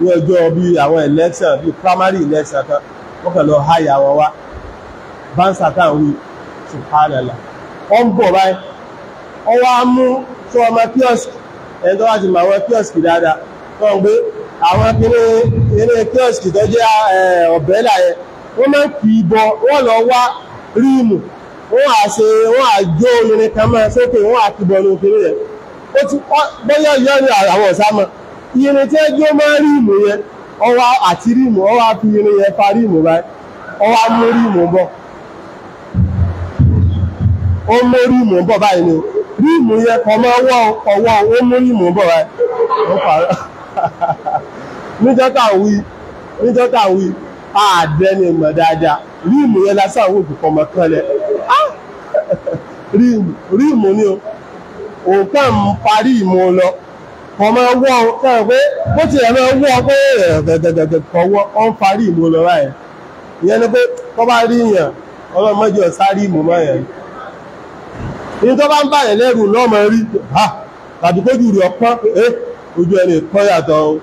ní ọjọ́ bíi àwọn election bíi primary election kan wọ́n kàn lọ háyà wọn wá báńsà táwọn wí subhanallah ó ń bọ̀ báyìí ó wá mú fún ọmọ kiosk ẹni tó wá ti mọ àwọn kiosk dáadáa tó ń gbé àwọn kíní kiosk tó jẹ́ ọ̀bẹ́là yẹn wọ́n máa ń kì í bọ wọ́n lọ wá ríìmù wọ́n á ṣe wọ́n á jó orin kan mọ́ sókè wọ́n á kìbọ̀ ní òkèrè yẹn ó ti bóyá yọ ní àwọn ọ̀sá mọ́ irin tí ẹjọ́ máa ríìmù yẹn ọwá àti ríìmù ọwá fi irin yẹn fa ríìmù báyìí ọwá mú ríìmù bọ̀ ó mú ríìmù bọ̀ báyìí ni ríìmù yẹn kọ mọ́ ọwọ́ ọwọ́ ó mú ríìmù bọ̀ báyìí ó pààrọ̀ níjọ́ tá wí àdẹ́ni mọ̀ dáadáa ríìmù yẹn lásán àwọn òkùnkàn mọ̀ kan lẹ̀ ríìmù ni o òkà ń parí ìmú lọ kọ máa wọ́ ọ pé bó ti ẹ̀ máa wọ́ pé gẹ̀gẹ̀gẹ̀gẹ̀ kọ̀wọ́ ọ ń parí ìmú lọ báyìí ìyẹn ni pé tó bá rí yàn ọlọ́mọdé ọ̀sá rí ìmú mọ́ yẹn ní tó bá ń bá yẹn lẹ́rù lọ́mọ rí ha tàbí kójú rí ọpọ́n ẹ ojú ẹni kọ́ yàtọ̀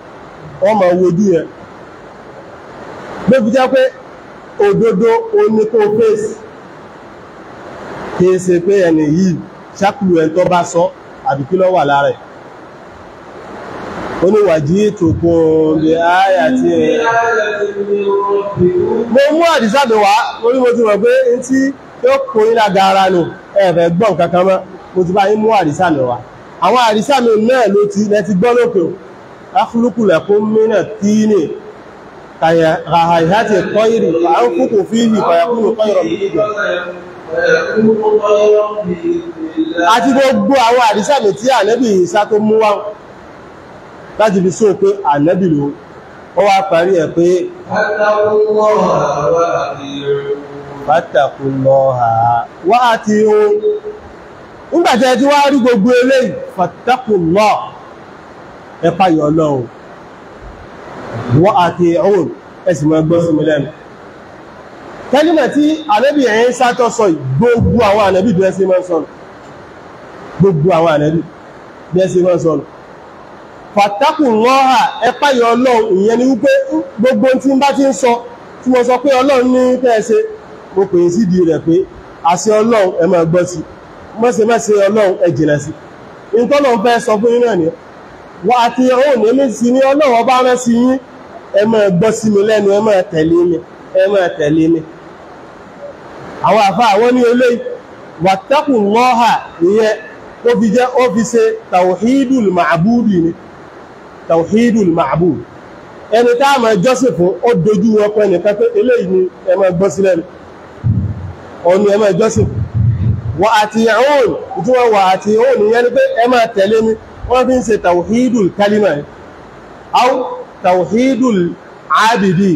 ọmọ wojú yẹn ló fi jẹ́ pé òdodo oní kó fèsì kìí ṣe pé ẹni yìí ṣákùlù ẹ̀ tó bá sọ àbí kí ló wà lára ẹ̀ ó ní wàjí tòkun bí áyà tí ẹ mo mú àdìsáàdì wá orí mo ti mọ̀ pé n tí yóò kó yín lágara nù ẹ̀fẹ̀ gbọ́n kankan mọ́ mo ti bá yín mú àdìsáàmì wá àwọn àdìsáàmì náà ló ti lẹ ti gbọ́ lókè o akúlùkù lẹ̀kún mìíràn tí ní kàhàìhàtì kọ́ìrì à ń kúkù fíhì fàyàkúrò kọ́ìrọ̀ mi nígbà àti gbogbo àwọn àdìsáàmì tí ànẹ́bì Ìsá tó mú wá Láti fi sóò pé ànábì ló ó wá parí ẹ̀ pé fattaqullaha wa ati'un. Nígbàtí ẹ ti wá rí gbogbo eléyìí, fattaqullah, ẹ páyọ Ọlọ́run, wa ati'un, ẹ sì máa gbọ́ sí mi lẹ́nu. Kẹ́límà tí ànábì Ìsá tó sọ, gbogbo àwọn ànábì bí ẹ ṣe máa ń sọ̀rọ̀, gbogbo àwọn ànábì bí ẹ ṣe máa ń sọ̀rọ̀, fattaqullaha, ẹ páyọ Ọlọ́run. Ìyẹn ni wípé gbogbo tí ń bá ti ń sọ, tí mo sọ pé Ọlọ́run ní kẹ́ẹ̀ṣe, mo pè é sídìí rẹ̀ pé àṣẹ Ọlọ́run ẹ máa gbọ́ sí, mọ́sẹ̀mọ́sẹ̀ Ọlọ́run ẹ jìnà sí. Ìtọ́lọ́run fẹ́ sọ fún yín náà ni wà àti òun ní èmi sí ní Ọlọ́run ọba rán sí yín, ẹ máa gbọ́ sí mi lẹ́nu, ẹ máa tẹ̀lé mi, ẹ máa tẹ̀lé mi. Àwọn àfa àwọn ní eléyìí wattaqullaha, ìyẹn ó fi jẹ́ ó fi ṣe tawhidul ma'budi ni, tawhidul ma'bud, ẹni tá a máa jọ́sìn fún ó dojú wọn pẹ́ nìkan pé eléyìí ni ẹ máa gbọ́ sí lẹ́nu, òun ni ẹ máa jọ́sìn. Wà àti òun tí wọ́n wà àti òun ìyẹn ni pé ẹ máa tẹ̀lé mi. Wọ́n fi ń ṣe tawhidul kalima yìí aw tawhidul abidi.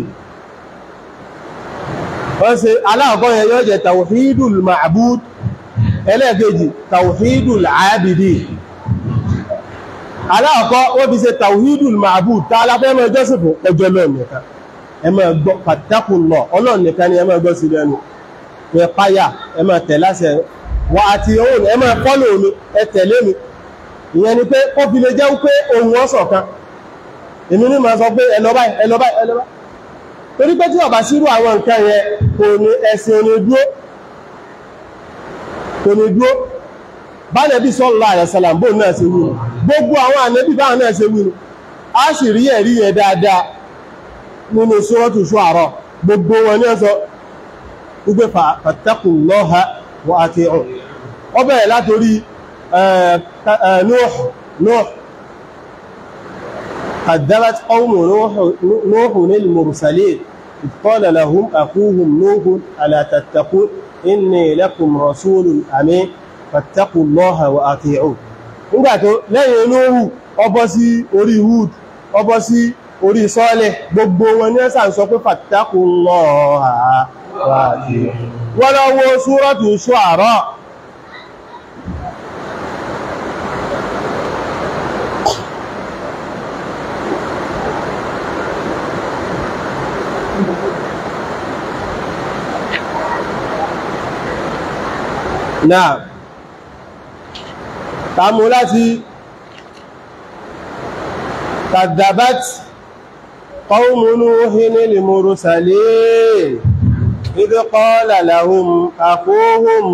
Wọ́n ṣe aláàkọ́ yẹn yóò jẹ́ tawhidul ma'bud, ẹlẹ́ẹ̀kejì tawhidul abidi. Aláàkọ́ wọ́n fi ṣe tawhidul ma'bud, tá a la fẹ́ máa jọ́sìn fún, ọjọ́ náà nìkan ẹ máa gbọ́, fattaqullah, Ọlọ́run nìkan ni ẹ máa gbọ́ sí lẹ́nu, ẹ páyà, ẹ máa tẹ̀ láṣẹ, wà àti òun ẹ máa fọ́lò mi, ẹ tẹ̀lé mi. Ìyẹn ni pé ó fi lè jẹ́ pé ohun ọ̀sọ̀ kan, èmi ní máa sọ pé ẹ lọ báyìí, ẹ lọ báyìí, ẹ lọ báyìí. Torí pé tí ó bá sírú àwọn nǹkan yẹn, kò ní ẹ̀sìn òní dúró, kò ní dúró. Bánàbí sallallahu alaihi wasallam bóun náà ṣe wí ni, gbogbo àwọn ànábì báwọn náà ṣe wí ni. A sì rí ẹ̀rí yẹn dáadáa nínú Suratu Shu'ara, gbogbo wọn ní ọ̀sọ̀ wípé fattaqullaha wa ati'un. Ó bẹ̀rẹ̀ látorí Nuh, kadhabat qawmu Nuhun al-mursalin idh qala lahum akhuhum Nuhun ala tattaqun inni lakum rasulun amin fattaqullaha wa ati'un. Nígbà tó lẹ́yìn Nuhu, ó bọ́ sí orí Hud, ó bọ́ sí orí Sọ́lẹ̀, gbogbo wọn ní ẹ́sà ń sọ pé fattaqullaha wa ati'un. Wọ́n lọ wo Suratu Shu'ara. Náà tàmú láti kadhabat qawmu Nuhin al-mursalin idh qala lahum akhuhum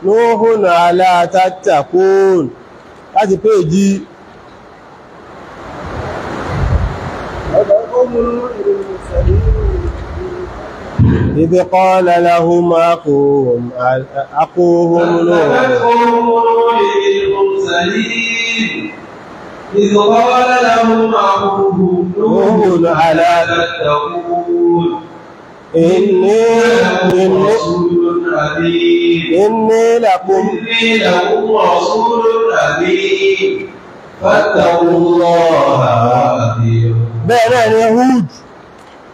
Nuhun ala tattaqun, láti péjì إذ قال لهم أخوهم نوح إذ قال لهم أخوهم نوح ألا تتقون إني رسول أمين إني لكم رسول أمين فاتقوا الله وأطيعون. Bẹ́ẹ̀ náà ni Hud,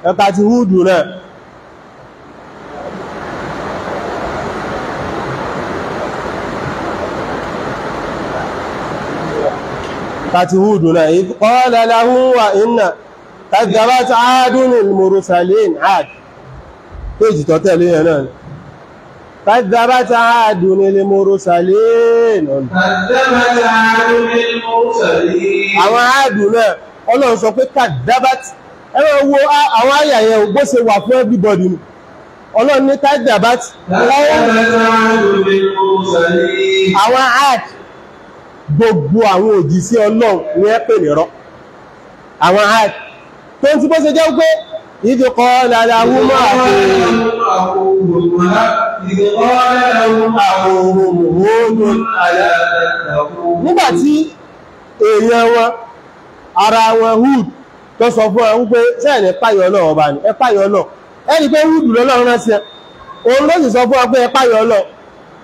ẹ̀ka ti Hud náà. Kàti Hud náà, idh qala lahu wa inna kadhabat 'adun al-mursalin. 'Ad péjì tó tẹ̀lé yẹn náà, kadhabat 'adun al-mursalin. Kadhabat 'adun al-mursalin. Àwọn Áàdù náà, Ọlọ́run sọ pé kadhabat, ẹ máa wo àwọn àyà yẹn bó ṣe wà fún everybody ni. Ọlọ́run ní kadhabat àwọn Áàd, gbogbo àwọn òjíṣẹ́ Ọlọ́run ní ẹ pè nírọ́. Àwọn Áàd tó ń tí bó ṣe jẹ́ pé idh qala lahum akhuhum Hudun. Nígbàtí èèyàn wọn, ara wọn Hud tó sọ fún ẹ wípé sẹ́ẹ̀ ní páyọ̀ Ọlọ́run ọba ni, ẹ páyọ̀ Ọlọ́run. Ẹni pé Hud lọ́lọ́run rán sí ẹ, òun ló sì sọ fún ọ pé ẹ páyọ̀ Ọlọ́run.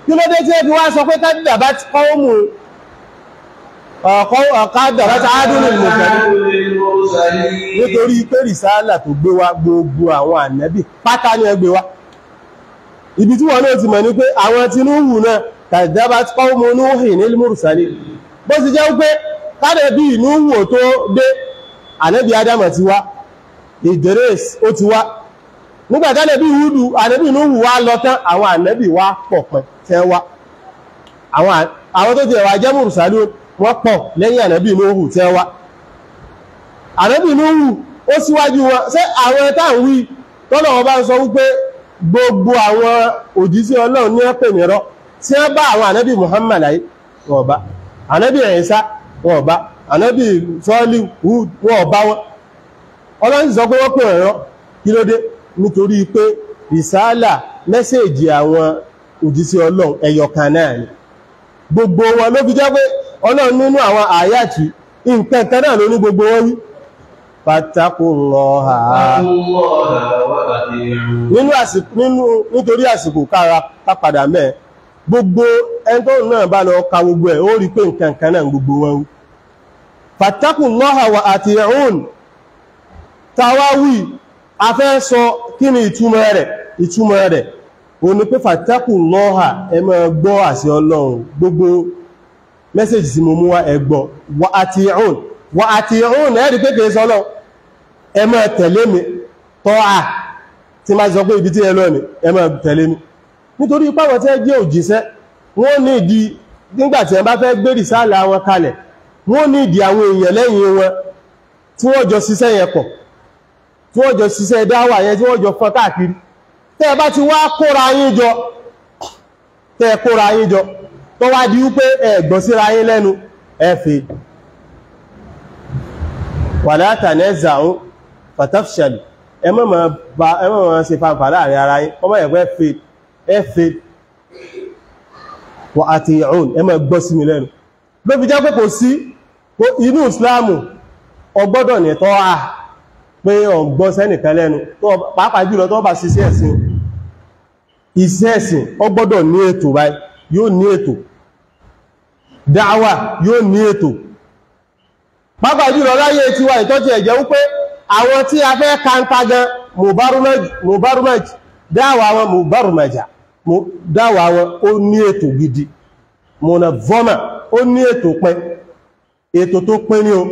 Kí ló dé tí ẹ fi wá sọ pé kadhabat qawmu Ọ̀kádàrá tààdùn ìmọ̀sẹ̀lẹ̀, nítorí pé rìsáàlà tó gbé wá gbogbo àwọn ànábì pátá ní ẹgbẹ́ wá. Ibi tí wọ́n náà ti mọ̀ ní pé àwọn tí Núhù náà kadhabat qawmu Nuhin al-mursalin. Bó sì jẹ́ pé kádẹ̀ bí Núhù tó dé, ànábì Ádámù ti wá, Idris ó ti wá. Nígbà tánàbí Húdù, ànábì Núhù wá lọ tán, àwọn ànábì wá pọ̀ pẹ̀ tẹ́ wá. Àwọn tó ti ẹ̀wà jẹ́ mursalun wọ́n pọ̀ lẹ́yìn ànábì Núhù tẹ́ wá. Ànábì Núhù ó síwájú wọn. Ṣé àwọn táà ń wí tọ́lọ̀ wọn bá ń sọ wípé gbogbo àwọn òjíṣẹ́ Ọlọ́run ní ẹ́pẹ̀ mìíràn tí wọ́n bá àwọn ànábì Muhammad ayé wọn bá, ànábì Ìsá wọn bá, ànábì Sọ́ọ́lì wọn bá wọn. Ọlọ́run sọ pé wọ́n pè ẹ̀rọ. Kí ló dé? Nítorí pé rìsáálà mẹ́sẹ̀jì àwọn òjíṣẹ́ Ọlọ́run ẹyọkan náà ni gbogbo wọn. Ló fi jẹ́ pé Ọlọ́run nínú àwọn àyàtì nǹkan kan náà ló ní gbogbo wọn wí. Fattaqullaha. Nítorí àsìkò kára kápadà mẹ́ gbogbo ẹni tó náà bá lọ ka gbogbo ẹ̀, ó rí pé nǹkan kan náà gbogbo wọn wí. Fattaqullaha wa ati'un. Tàwáwí a fẹ́ sọ kí ni ìtumọ̀ rẹ̀. Ìtumọ̀ rẹ̀ ó ní pé fattaqullaha, ẹ máa gbọ́ àṣẹ Ọlọ́run, gbogbo mẹ́sẹ̀jì tí mo mú wá ẹ gbọ́. Wa ati'un, wa ati'un, ẹ̀rí pé kìí sọ Ọlọ́run, ẹ máa tẹ̀lé mi. Tọ́à tí máa sọ pé ibi tí ẹ lọ ni ẹ máa tẹ̀lé mi. Nítorí páwọn tí ẹ jẹ́ òjíṣẹ́, wọ́n ní ìdí nígbàtí ẹ bá fẹ́ gbé rìsáàlà wọn kalẹ̀, wọ́n ní ìdí àwọn èèyàn lẹ́yìn wọn tí wọ́n jọ ṣiṣẹ́ yẹn pọ̀, tí wọ́n jọ ṣiṣẹ́ dáwà yẹn, tí wọ́n jọ fọ́n káàkiri. Tẹ́ ẹ bá ti wá kóra yín jọ, tẹ́ ẹ kóra yín jọ, tó wá di wípé ẹ gbọ́ síra yín lẹ́nu, ẹ fi wala tanaza'u fatafshalu, ẹ má máa ṣe fanfà láàrin ara yín, ọmọ ẹ̀kọ́ ẹ fi wa ati'un, ẹ má gbọ́ sí mi lẹ́nu. Ló fi jẹ́ pé kò sí inú ìsìláàmù ọgbọ́dọ̀ ní tọ́ à pé ọgbọ́ sẹ́nìkan lẹ́nu, pàápàá jùlọ tó bá ṣiṣẹ́ ẹ̀sìn. Iṣẹ́ ẹ̀sìn ó gbọ́dọ̀ ní ètò báyìí, yóò ní ètò. Dáwà yóò ní ètò. Pàápàá jùlọ láyé tiwa ìtọ́jú ẹ̀jẹ̀ wípé àwọn tí a fẹ́ kanta gan mubarumaj, dáwà wọn mubarumaja, dáwà wọn ó ní ètò gidi, monavoma ó ní ètò pẹ́, ètò tó pín ní o.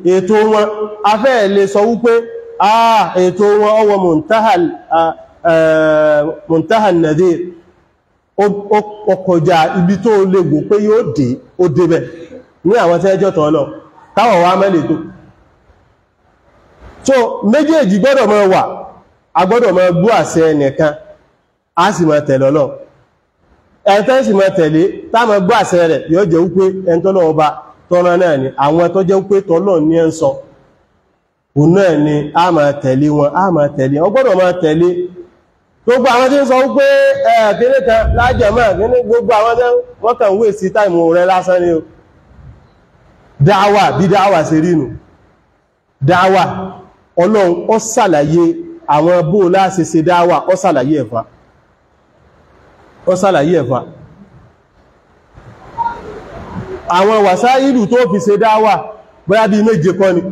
Ètò wọn a fẹ́ lè sọ wípé ètò wọn ọwọ́ muntaha nadir, ó kọjá ibi tó lè gbò pé yóò dé, ó débẹ̀ ní àwọn tí ẹjọ́ tọ́ lọ táwọn wá mẹ́lẹ̀ tó. So méjèèjì gbọ́dọ̀ máa wà, a gbọ́dọ̀ máa gbọ́ àṣẹ ẹnìkan, a sì máa tẹ̀lé Ọlọ́run. Ẹni tẹ́ sì máa tẹ̀lé tá máa gbọ́ àṣẹ rẹ̀ yóò jẹ́ wípé ẹni tọ́lọ́ ọba tọ́rọ náà ni, àwọn tó jẹ́ wípé tọ́lọ́ ní ẹ ń sọ òun náà ni a máa tẹ̀lé wọn, a máa tẹ̀lé wọn, gbọ́dọ̀ máa tẹ̀lé. Gbogbo àwọn tí ń sọ wípé kíní kan lájẹ̀mọ́ kíní, gbogbo àwọn tí wọ́n kàn wé sí táìmù rẹ lásán ni o. Dáwà bí dáwà ṣe rí nù. Dáwà Ọlọ́run ó ṣàlàyé àwọn bó láṣe ṣe dáwà, ó ṣàlàyé ẹ̀fà, ó ṣàlàyé ẹ̀fà. Àwọn wàsáìlù tó fi ṣe dáwà bóyá bí méje kọ́ ni.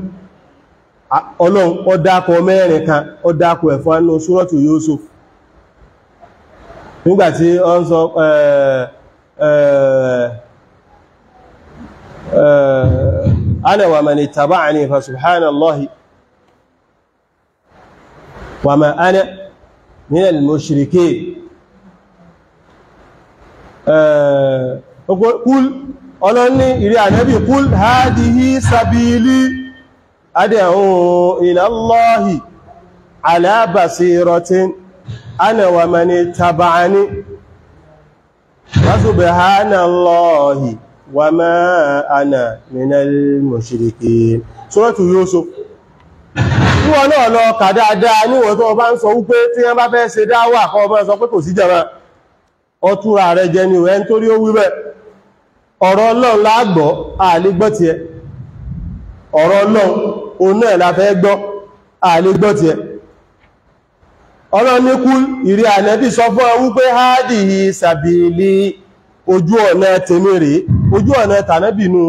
Ọlọ́run ó dákọ mẹ́rin kan, ó dákọ ẹ̀fà nínú Súrọ́tù Yúsúf. Nígbàtí ó ń sọ ana wa man ittaba'ani fa subhanallahi wa ma ana minal mushrikeen. Kúl, Ọlọ́run ní ìrí ànábì, kúl hadihi sabili ad'u ila Allahi ala basiratin ana wa man ittaba'ani wa subhanallahi wa ma ana minal mushrikeen. Suratu Yusuf. Níwọ̀n náà lọ kà dáadáa, níwọ̀n tó bá ń sọ wípé tí wọ́n bá fẹ́ ṣe dáwà kọ́ ọmọ sọ pé kò sí jàmá, ọtúra rẹ jẹ ní ẹ̀ nítorí ó wí bẹ́ẹ̀. Ọ̀rọ̀ Ọlọ́run la gbọ́, a lè gbọ́ tiẹ̀. Ọ̀rọ̀ Ọlọ́run òun náà la fẹ́ gbọ́, a lè gbọ́ tiẹ̀. Ọlọ́nikú ìrí ànẹ́bí sọ fún ọ wípé hádìí sàbìlì, ojú ọ̀nà tèmi rèé, ojú ọ̀nà tànẹ́bì nù.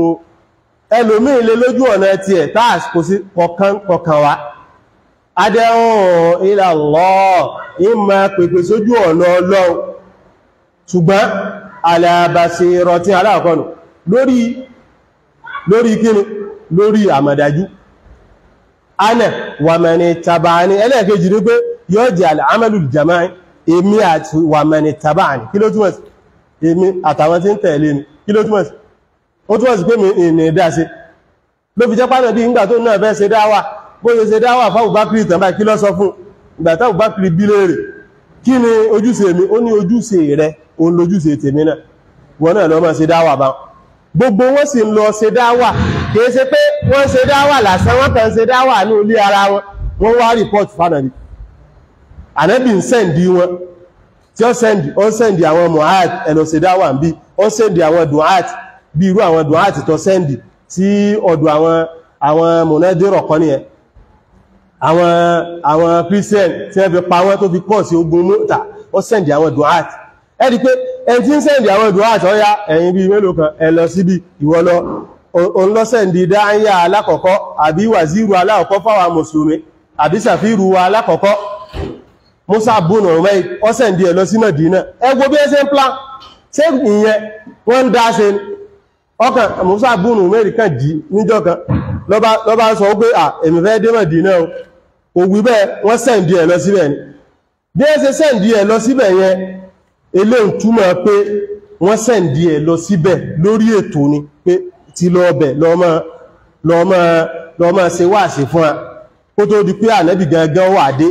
Ẹlòmí ilé lójú ọ̀nà ti ẹ̀ táàs kò sí kọ̀kan kọ̀kan wá. Adẹ́hùn ila Allah, ìmọ̀ pèpè sójú ọ̀nà Ọlọ́run, ṣùgbọ́n ala basirati aláàkọ́nù lórí kíni, lórí àmọ̀dájú. Ana wa man taba'ani. Ẹlẹ́ẹ̀kejì ní pé yóò jẹ́ al-amalul jama'i, èmi àti wa man taba'ani. Kí ló túmọ̀ sí? Èmi àtàwọn tí ń tẹ̀lé mi. Kí ló túmọ̀ sí? Ó túnmọ̀ sí pé mi ìrìn ìdá sí ló fi jẹ́ pánà bí ìgbà tó náà fẹ́ ṣe dáwà, bó ṣe ṣe dáwà fáwùbákìrì tàn báyìí, kí ló sọ fún ìgbà táwùbákìrì bí léèrè kí ni ojúṣe mi? Ó ní ojúṣe rẹ òun lójúṣe tèmi náà, wọn náà lọ máa ṣe dáwà bá gbogbo wọn sì ń lọ ṣe dáwà. Kìí ṣe pé wọ́n ṣe dáwà lásán, wọ́n kàn ṣe dáwà ní ilé ara wọn, wọ́n wá rìpọ́ọ̀tù fánàbí. Ànábì ń sẹ́ǹdì wọn, tí ó sẹ́ǹdì, ó sẹ́ǹdì àwọn mu'ad ẹ̀lọ ṣe dáwà ń bí, ó sẹ́ǹdì àwọn du'at, bí irú àwọn du'at tó sẹ́ǹdì sí ọ̀dọ̀ àwọn mọ̀nẹ́dẹ̀rọ̀ kan nìyẹn, àwọn Christian tí wọ́n fi pa wọ́n tó fi kọ́ sí ogun mọ́ta, ó sẹ́ǹdì àwọn du'at. Ẹ rí pé ẹni tí ń sẹ́ǹdì àwọn du'at, ó yá ẹ̀yin bíi mélòó kan ẹ lọ síbi, ìwọ lọ, òun lọ sẹ́ǹdì dáńyà alákọ̀ọ́kọ́ àbí wàzírù alákọ̀ọ́kọ́ fáwọn mùsùlùmí àbí sàfírù wa alákọ̀ọ́kọ́, Musa bùnà Umair, ó sẹ́ǹdì ẹ̀ lọ sí Mẹ̀dínà. Ẹ wo bí ẹ ṣe ń plan ṣé ìyẹn wọ́n ń dá ṣe ni. Ọkàn Musa bùnà Umair kan jí níjọ́ kan ló bá sọ pé à èmi fẹ́ dé Mẹ̀dínà o, kò wí bẹ́ẹ̀, wọ́n sẹ́ǹdì ẹ̀ lọ síbẹ̀ ni. Bí ẹ ṣe sẹ́ǹdì ẹ̀ lọ síbẹ̀ yẹn, eléhùn túmọ̀ pé wọ́n sẹ́ǹdì ẹ̀ lọ síbẹ̀ lórí ètò ni, pé ti lọ ọbẹ̀ lọ́mọ ṣe wáàsí fún wa kó tó di pé ànẹ́bì gangan wà dé.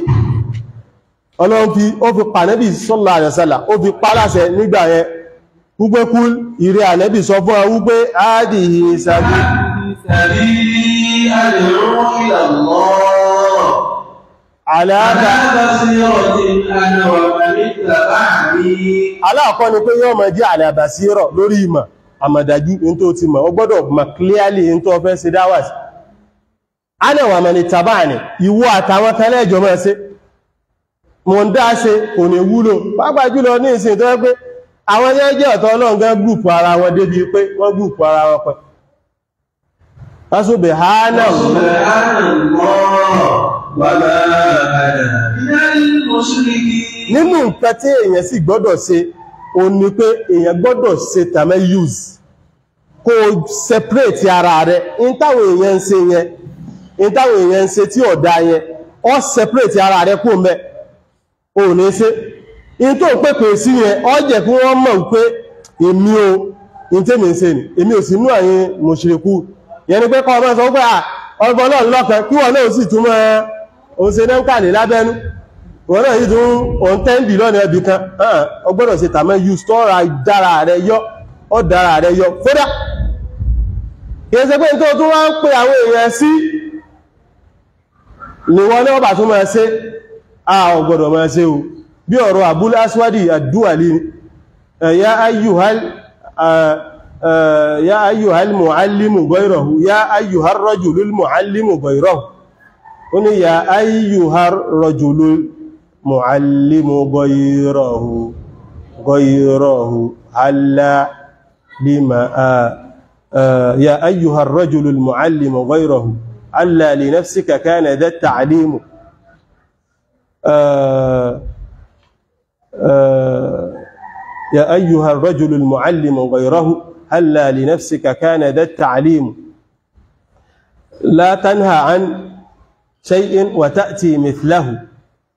Ọlọ́run fi ó fi pànẹ́bì sallallahu alaihi wasallam, ó fi pálàṣẹ nígbà yẹn wípé kú ìrẹ́ ànẹ́bì sọ fún wa wípé ádìhì sàbí سبيلي أدعو إلى الله على بصيرة أنا ومن اتبعني. Aláàkọ́ ni pé yọ́ máa jẹ́ ala basira lórí ìmọ̀ àmọ̀dájú in tó ti mọ̀, ó gbọ́dọ̀ mọ̀ clearly in tó fẹ́ ṣe dáwà sí. Ana wa man ittaba'ani, ìwọ àtàwọn tẹ́lẹ̀jọ máa ṣe, mọ̀ ń dá ṣe kò ní wúlò, pàápàá jùlọ ní ìsìn tó yẹ pé àwọn tí wọ́n jẹ́ ọ̀tọ̀ Ọlọ́run gan gúrùpù ara wọn débi pé wọ́n gúrùpù ara wọn pẹ̀. Subhana Subhanallah wa ma ana minal mushrikin. Nínú nǹkan tí èèyàn sì gbọ́dọ̀ ṣe o ní pé èèyàn gbọ́dọ̀ ṣe tamayyuz, kó separate ara rẹ̀. In táwọn èèyàn ń ṣe yẹn, in táwọn èèyàn ń ṣe tí ọ̀dá yẹn, ó separate ara rẹ̀ kó mẹ́ o ní ṣe. In tó ń pèpè sí yẹn, ó jẹ́ kí wọ́n mọ̀ pé èmi o, in tèmi ń ṣe ni, èmi ò sí inú àyín mùṣírikù. Yẹn ni pé kọ́ ọmọ sọ pé ọgbọ́n náà lọ́kàn, kí wọ́n náà sì tún mọ́ òun ṣe náà kàlè lábẹ́nú, wọ́n náà yìí tún òun tẹ́ǹdì lọ́nà ẹbì kan. Ó gbọ́dọ̀ ṣe tàmọ́ yìí tọ́ra dára rẹ̀ yọ, ó dára rẹ̀ yọ fódà. Kìí ṣe pé tó tún wá ń pe àwọn èèyàn sí ni wọ́n náà bà tún máa ṣe, a ò gbọ́dọ̀ máa ṣe o. Bí ọ̀rọ̀ Abul Aswadi ad-Du'ali, ya ayyuhal muallimu ghayrahu, ya ayyuhar rajulul muallimu ghayrahu, ó ní ya ayyuhar rajulul muallimu ghayrahu ghayrahu alla lima ya ayyuhar rajulul muallimu ghayrahu alla li nafsika kana dha ta'limu ya ayyuhar rajulul muallimu ghayrahu alla li nafsika kana dha ta'limu la tanha an شيء وتأتي مثله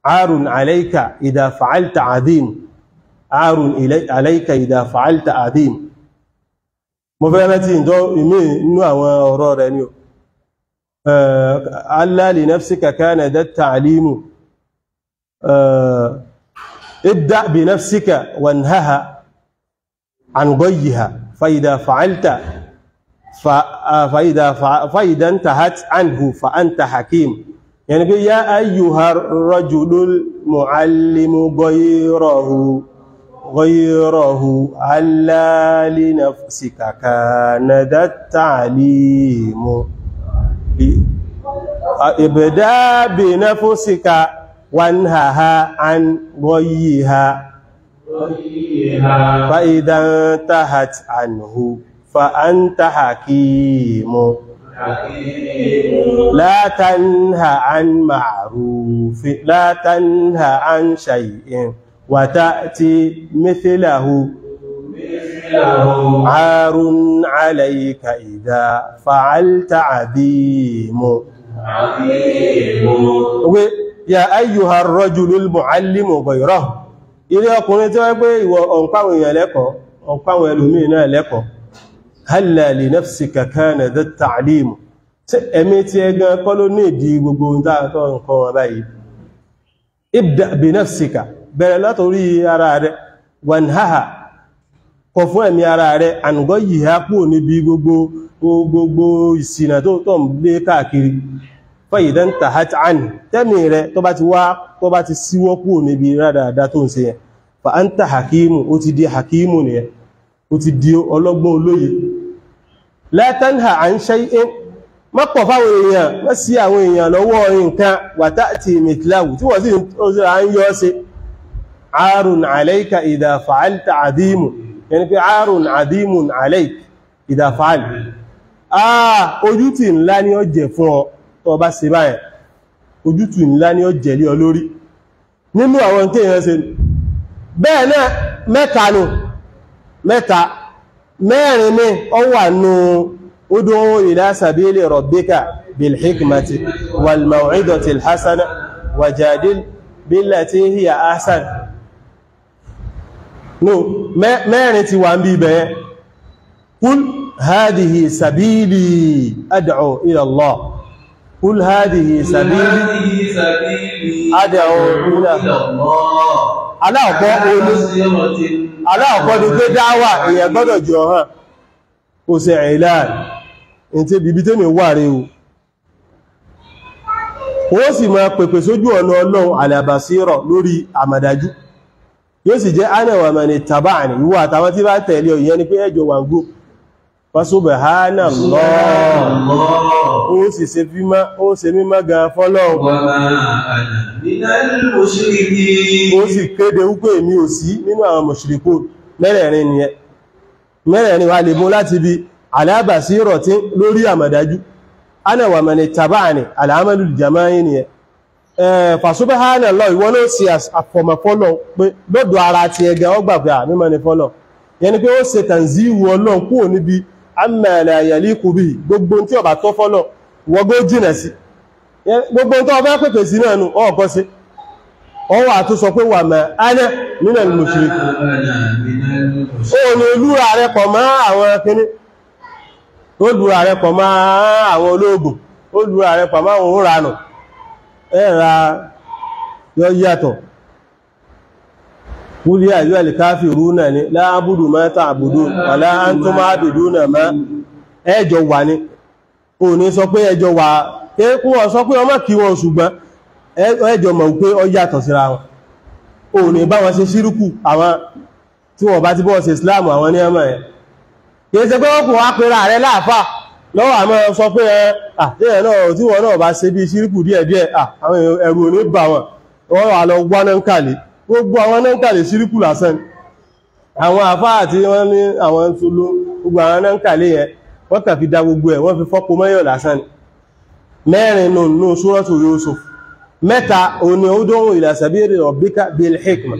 عار عليك إذا فعلت عظيم، عار عليك إذا فعلت عظيم. Mo fẹ́ rántí ìjọ ìmí inú àwọn ọ̀rọ̀ rẹ̀ ni o. ألا لنفسك كان ذا التعليم ابدأ بنفسك وانهها عن غيها فإذا فعلت فإذا انتهت عنه فأنت حكيم. يعني يا أيها الرجل المعلم غيره غيره ألا لنفسك كان ذا التعليم ابدأ بنفسك Wanhaha an ghayyiha fa idha intahat anhu fa anta hakimu. La tanha an ma'ruf, la tanha an shay'in wa ta'ti mithlahu عار عليك إذا فعلت عظيم. يا أيها الرجل المعلم غيره. Ilé ọkùnrin tí wọ́n pé ìwọ ọ̀npáwọn èèyàn lẹ́kọ̀ọ́, ọ̀npáwọn ẹlòmíì náà lẹ́kọ̀ọ́. هلا لنفسك كان ذا التعليم. Ẹ̀mí tí ẹ gan kọ́ ló ní ìdí gbogbo ohun táàtọ́ nǹkan wọn báyìí. Ibda binafsika, bẹ̀rẹ̀ látorí ara rẹ̀, wanhaha, kọ̀ fún ẹ̀mí ara rẹ̀, ànúgọ́ yìí á kúrò níbi gbogbo ìsìnà tó tọ́ ń lé káàkiri. Fayidhan tahat an, tẹ́mì rẹ̀ tó bá ti wá tó bá ti síwọ́ kúrò níbi rádàdá tó ń ṣe yẹn, fa anta hakimu, ó ti di hakimu nìyẹn, ó ti di ọlọ́gbọ́n olóye. La tanha an shay'in, má kọ̀ fáwọn èèyàn, má sí àwọn èèyàn lọ́wọ́ nǹkan, wa ta'ti mithlahu, tí wọ́n sì ń yọ́ sí. Arun alayka idha fa'alta adhimu, yẹni pé arun adhimun alayk idha fa'alta. Ojútì ńlá ni ó jẹ́ fún ọ tó bá ṣe báyẹn, ojútì ńlá ni ó jẹ́ lé ọ lórí nínú àwọn tí èèyàn ṣe. Bẹ́ẹ̀ náà mẹ́ta nù, mẹ́ta mẹ́rin ní ọ wà nù ud'u ila sabili rabbika bil hikmati wal maw'izati al hasana wajadil billati hiya ahsan. No, mẹ́rin ti wà ń bí ibẹ̀. Kul hadhihi sabili ad'u ila Allah. Kul hadhihi sabili ad'u ila Allah. Aláàkọ́ ni pé dáwà èèyàn gbọ́dọ̀ jọ hàn kò ṣe ìlànà in tí bíbí tẹ́mì wà rí o. Ó sì máa pèpè sójú ọ̀nà Ọlọ́run àlàbàsírọ̀ lórí àmàdájú. Yóò sì jẹ́ ana wa man ittaba'ani, ìwọ àtàwọn tí bá tẹ̀lé ọ, ìyẹn ni pé ẹjọ wà ń group. Fa subhanallah, ó sì ṣe mímọ́, ó ṣe mímọ́ gan fọ́lọ́run. Ó sì kéde wípé èmi ò sí nínú àwọn mushrikun. Mẹ́rẹ̀ẹ̀rin nìyẹn. Mẹ́rẹ̀ẹ̀rin wà lè mú láti bí ala basiratin lórí àmàdájú. Ana wa man ittaba'ani al-amalul jama'i nìyẹn. Fasubhanallah, ìwọ ló ṣe àfọ̀mọ̀fọ́lọ̀ pé lọ́dọ̀ ara ti ẹgẹ ọgbà pé àmìmọ̀ ni fọ́lọ̀. Yẹni pé ó ṣe tànzíwò Ọlọ́run kúrò níbi amma la yaliqu bihi, gbogbo tí ó bá tọ́ fọ́lọ̀ wọ́gó jìnà sí. Gbogbo tó ọbẹ́ pèpè sí náà nù ọ̀kọ́ sí. Ọ wà tó sọ pé wa ma ana minal mushrikin. Ó ní lúra rẹ pọ̀ mọ́ àwọn kíní, ó lúra rẹ pọ̀ mọ́ àwọn olóògùn, ó lúra rẹ pọ̀ mọ́ àwọn òǹranù. Ẹ̀ra yọ yàtọ̀. Kúlí àyíwá lè káfí rúnà ní láàbùdù máa ta'budun wala antum abiduna ma. Ẹjọ wà ní o ní sọ pé ẹjọ wà kí wọ́n sọ pé ọmọ kí wọ́n, ṣùgbọ́n ẹjọ mọ̀ pé ọ yàtọ̀ síra wọn. O ní bá wọn ṣe ṣírùkù, àwọn tí wọ́n bá ti bọ́ ṣe Islam àwọn ní ọmọ ẹ̀. Kìí ṣe pé wọ́n kò wá pera rẹ láàfà lọ́wọ́ àmọ́ sọ pé ẹ tí wọ́n náà bá ṣe bí ṣírùkù díẹ̀díẹ̀, àwọn ẹ̀rù ò ní bà wọ́n, wọ́n wà lọ wá náà ń kàlẹ̀. Gbogbo àwọn náà ń kàlẹ̀ ṣírùkù lásán. Àwọn àfáà tí wọ́n ní àwọn tó ló gbogbo àwọn náà ń kàlẹ̀ yẹn, wọ́n kà fi da gbogbo ẹ̀, wọ́n fi fọ́pọ̀ mọ́yọ̀ lásán. Mẹ́rin nù Suratu Yusuf. Mẹ́ta òní ud'u ila sabili rabbika bil hikma,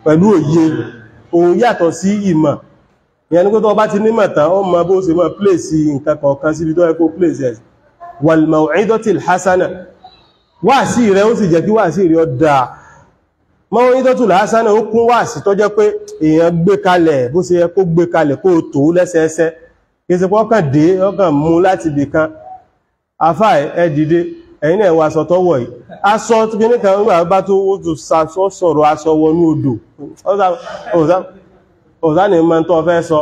pẹ̀lú òye. Òun yàtọ̀ sí ìmọ̀. Ìyẹn ni pé tó bá ti nímọ̀ tán, ó mọ bó ṣe mọ́ pléèsì nǹkan kọ̀ọ̀kan síbi tó yẹ kó pléèsì ẹ̀. Wal maw'izatil hasana, wáàsí rẹ̀ ó sì jẹ́ kí wáàsí rẹ̀ ó dáa. Maw'izatul hasana ó kún wáàsí tó jẹ́ pé èèyàn gbé kalẹ̀ bó ṣe yẹ kó gbé kalẹ̀ kó tó lẹ́sẹẹsẹ. Kì í ṣe pé ọkàn dé, ọkàn mú láti ibì kan. Àfáà ẹ dìde, ẹ̀yin náà wọ aṣọ tó wọ̀ yìí. Aṣọ kíní kan nígbà bá tó ó tún sọ̀rọ̀ aṣọ wọnú odò. Ọ̀sá ni mọ́ tó fẹ́ sọ,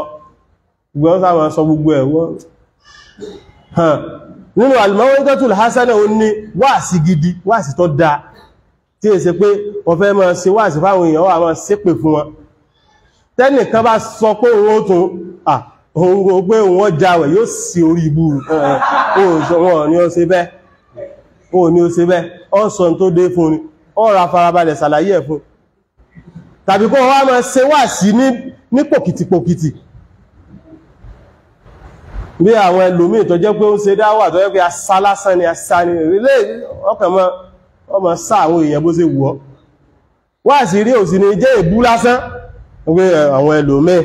gbogbo ọ̀sá ma sọ gbogbo ẹ̀ wọ́n. Nínú al-maw'izatul hasana ó ní wáàsí gidi, wáàsí tó dáa, tí è ṣe pé wọ́n fẹ́ máa ṣe wáàsí fáwọn èèyàn wà máa ṣépè fún wọn. Tẹ́nìkan bá sọ pé òun ó tún òun kò pé òun ó jáwẹ̀ yóò sí orí ibú. Òun ní ó ṣe bẹ́ẹ̀, òun ní ó ṣe bẹ́ẹ̀, ó sọ tó dé fún ni. Ọ̀rọ̀ afarabalẹ̀ ṣàlàyé ẹ̀ fún, tàbí kó wá máa ṣe wá sí ní pòkìtìpòkìtì bí àwọn ẹlòmíì tó jẹ́ pé ó ń ṣe dáwà tó jẹ́ pé asá lásán ni, asá ni ilé ọkàn mọ́ ọmọ sá àwọn èèyàn bó ṣe wù ọ́. Wá sí rí òsì ni jẹ́ ìbú lásán pé àwọn ẹlòmíì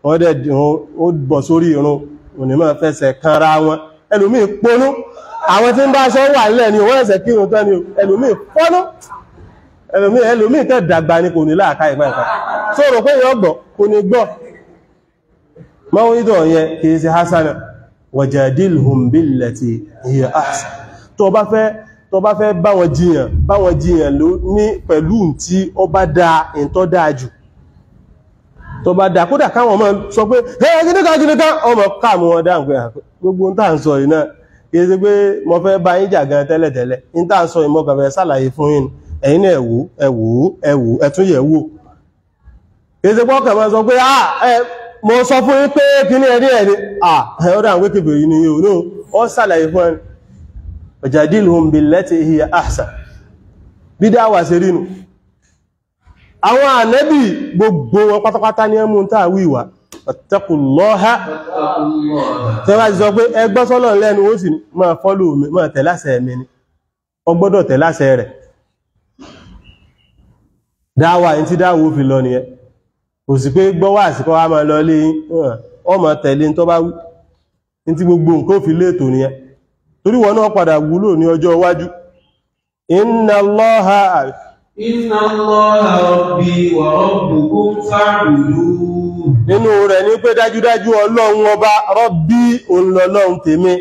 wọ́n dẹ̀ ó bọ̀ sórí irun onímọ̀ fẹsẹ̀ kanra wọn. Ẹlòmíì ponú, àwọn tí ń bá aṣọ wà nílẹ̀ ni wọ́n ẹ̀sẹ̀ kírun tán ni, ẹlòmíì pọ́nú, ẹlòmíì tẹ́ dàgbà ni kò ní láàká ìpá ìpá tó rò pé yọ gbọ́ kò ní gbọ́. Mọ́wídọ̀ yẹn kìí ṣe hasana. Wajadilhum billati hiya ahsan. Tó bá fẹ́ bá wọn jiyàn, bá wọn jiyàn ló ní pẹ̀lú tí ó bá dáa, in tó dáa jù tó bá dáa, kódà káwọn ọmọ sọ pé ẹ gíníkà gíníkà, ọmọ káàmù wọn dáhùn pé gbogbo ń tà ń sọ yìí náà kìí ṣe pé mo fẹ́ bá yín jà gan tẹ́lẹ̀tẹ́lẹ̀, ń tà ń sọ yìí mo kàn fẹ́ ṣàlàyé fún yín, ẹ̀yin náà ẹ wò, ẹ wò, ẹ wò, ẹ tún yẹ̀ wò. Kìí ṣe pé ọkàn máa sọ pé mo sọ fún yín pé kíní ẹni ẹni ó dáhùn pé kèfèrí ni yóò náà ó ṣàlàyé fún ẹni. Wajadilhum billati hiya ahsan. Bí dáwà ṣe rí nù. Àwọn ànẹ́bì gbogbo wọn pátápátá ní ẹmú tàà wíwà, wattaqullaha. Tẹ́wà ti sọ pé ẹgbọ́ sọ́lọ̀ lẹ́nu, ó sì máa fọ́lù mi, máa tẹ̀láṣẹ mi ni, ó gbọ́dọ̀ tẹ̀láṣẹ rẹ̀. Dáwà ní tí dáwà ó fi lọ nìyẹn. Kò sí pé gbọ́ wà sí kọ́ wá máa lọ lé ọmọ tẹ̀lé tó bá wí ní tí gbogbo nǹkan ó fi léètò nìyẹn, torí wọn náà padà wúlò ní ọjọ́ iwájú. Inna Allaha Inna Allaha rabbi wa rabbukum fa'buduhu. Nínú rẹ̀ ní pé dájúdájú Ọlọ́run ọba Rabbi òun lọ́lọ́run tèmi,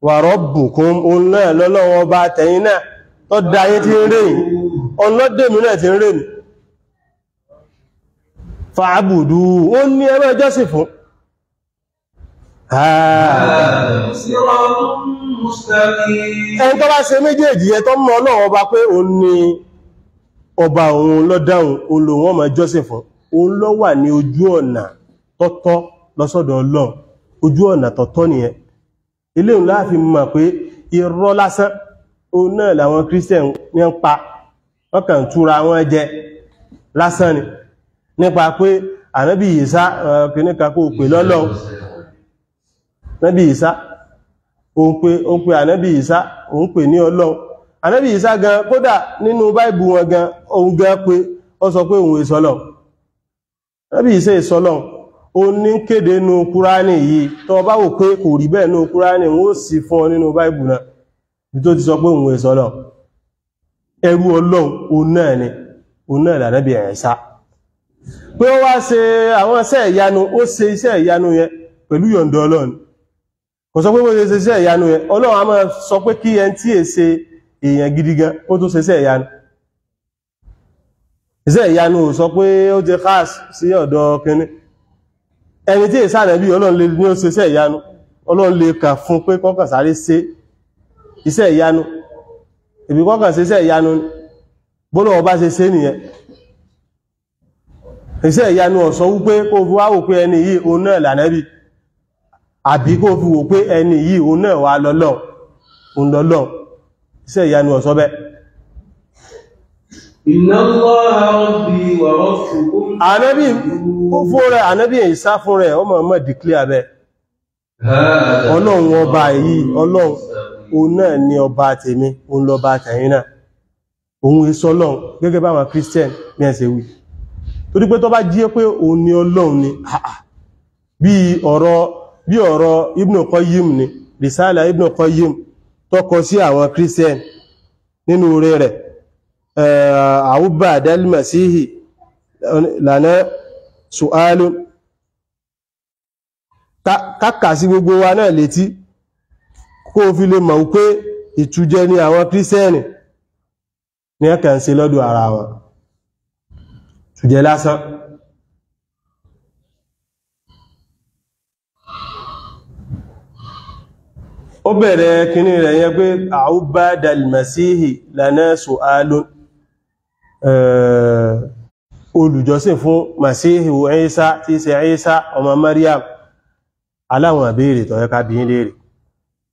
wa rabbukum òun náà lọ́lọ́run ọba tẹ̀yin náà tó dá yín tí ń rè yín, ọlọ́dẹ̀mí náà tí ń rè mí. Fa'buduhu, ó ní ẹ máa jọ́sìn fún. Ẹni tó bá ṣe méjèèjì yẹn tó mọ̀ Ọlọ́run ọba pé òun ni ọba òun ló dáhùn, òun lòun ọmọ jọ́sìn fún, òun ló wà ní ojú ọ̀nà tọ́tọ́ lọ́sọ́dọ̀ Ọlọ́run. Ojú ọ̀nà tọ́tọ́ nìyẹn. Ilé òun láàfi mọ̀ pé irọ́ lásán òun náà làwọn Christian ní ń pa, wọ́n kàn túra wọn jẹ lásán ni, nípa pé Ànábì Ìsá kìnnìkan kó pè lọ́lọ́run. Ànábì Ìsá òun pè Ànábì Ìsá òun pè ní Ọlọ́run. Ànábì Ìsá gan kódà nínú Báìbù wọn gan òun gan pé ó sọ pé òun èso Ọlọ́run. Ànábì Ìsá èso Ọlọ́run, ó ní kéde nínú Kúránì yìí. Tó bá wò pé kò rí bẹ́ẹ̀ nínú Kúránì, wọ́n ó sì fún ọ nínú Báìbù náà bí tó ti sọ pé òun èso Ọlọ́run. Ẹrú Ọlọ́run òun náà ni, òun náà l'Ànábì Ìsá. Pé ó wá ṣe àwọn iṣẹ́ ìyanu, ó ṣe iṣẹ́ ìyanu yẹn pẹ̀lú yọ̀ǹda Ọlọ́run. Kò sọ pé bó ṣe ṣe iṣẹ́ ìyanu yẹn, Ọlọ́run a máa sọ pé kí ẹn tí è ṣe èèyàn gidi gan ó tún ṣe iṣẹ́ ìyanu. Iṣẹ́ ìyanu ò sọ pé ó ti khas sí ọ̀dọ̀ kínní. Ẹni tí èsà rẹ̀ bí Ọlọ́run lè ní ó ṣe iṣẹ́ ìyanu, Ọlọ́run lè kà fún pé kọ́kàn sáré ṣe iṣẹ́ ìyanu. Ìbí kọ́kàn ṣe iṣẹ́ ìyanu bólọ́wọ́ bá ṣe ṣe nìyẹn. Iṣẹ́ ìyanu ó sọ wípé kó fi wá wò pé ẹni yìí òun náà lànẹ́bí, àbí kó fi wò pé ẹni yìí òun náà wà lọ́lọ́, òun lọ́lọ́. Iṣẹ́ ìyanu ó sọ bẹ́ẹ̀. Inna Allaha rabbi wa rabbukum. Ànábì fún rẹ̀, Ànábì Ìsá fún rẹ̀, ó mọ̀ọ́mọ̀ declare bẹ́ẹ̀. Ọlọ́run ọba yìí, Ọlọ́run òun náà ni ọba tèmi, òun lọ́ba tẹ̀yin náà. Òun èso Ọlọ́run gẹ́gẹ́ báwọn Christian ní ẹ̀sẹ̀ wí. Torí pé tó bá jí pé òun ni Ọlọ́run ni, bí ọ̀rọ̀ Ibn Qayyim ni, Risala Ibn Qayyim tó kọ sí àwọn Christian nínú orí rẹ̀, Àwúbà Dal-Masihi lana su'alu, kákà sí gbogbo wa náà létí kó fi lè mọ̀ pé ìtújẹ ni àwọn Christian ní ẹ̀kà ń ṣe lọ́dọ̀ ara wọn, ìtújẹ lásán. Ó bẹ̀rẹ̀ kíní rẹ̀ yẹn pé Àwúbà Dal-Masihi lana su'alun, olùjọ́sìn fún Masihi Ìsá tí í ṣe Ìsá ọmọ Maryam, aláwọn àbẹ́rẹ̀ tó yẹ ká bi yín léèrè.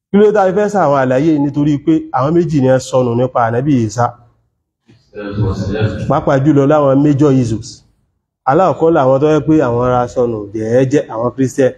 Kí ló dá fẹ́ sàwọn àlàyé? Nítorí pé àwọn méjì ni ẹ sọnù nípa Ànábì Ìsá. Pàápàá jùlọ láwọn major issues. Aláàkọ́ làwọn tó yẹ pé àwọn ará sọnù jẹ́ẹ́jẹ́ àwọn Christian.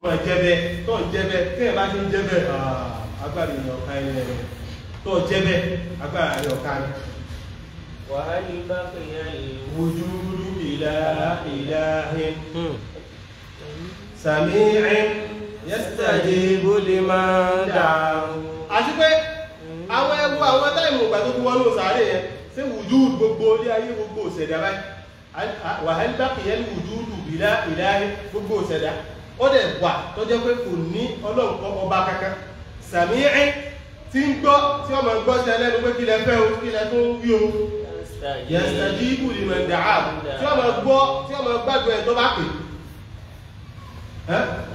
Wọ́n jẹ́bẹ̀ tó ń jẹ́bẹ̀ tí ẹ̀ bá ti ń jẹ́bẹ̀ agbára èèyàn ọ̀ka ẹni rẹ̀ tó jẹ́bẹ̀ agbára rẹ̀ ọ̀ka ni. وهل بقي الوجود إلى إله سميع يستجيب لمن دعاه. Àti pé àwọn ẹwu àwọn táìmù ìgbà tó ti wọnú sàárè yẹn ṣé wùjúùdù gbogbo ilé ayé gbogbo òṣèdá báyìí وهل بقي الوجود إلى إله gbogbo òṣèdá ó dẹ̀ wà tó jẹ́ pé kò ní ọlọ́run ọba kankan sàmíì tí ń gbọ́ tí ọmọ gbọ́ sí ẹlẹ́nu pé kí lẹ fẹ́ o kí lẹ tó ń wí o yastajibu liman da'ahu tí ọmọ gbọ́ tí ọmọ gbàgbọ́ ẹ̀ tó bá pè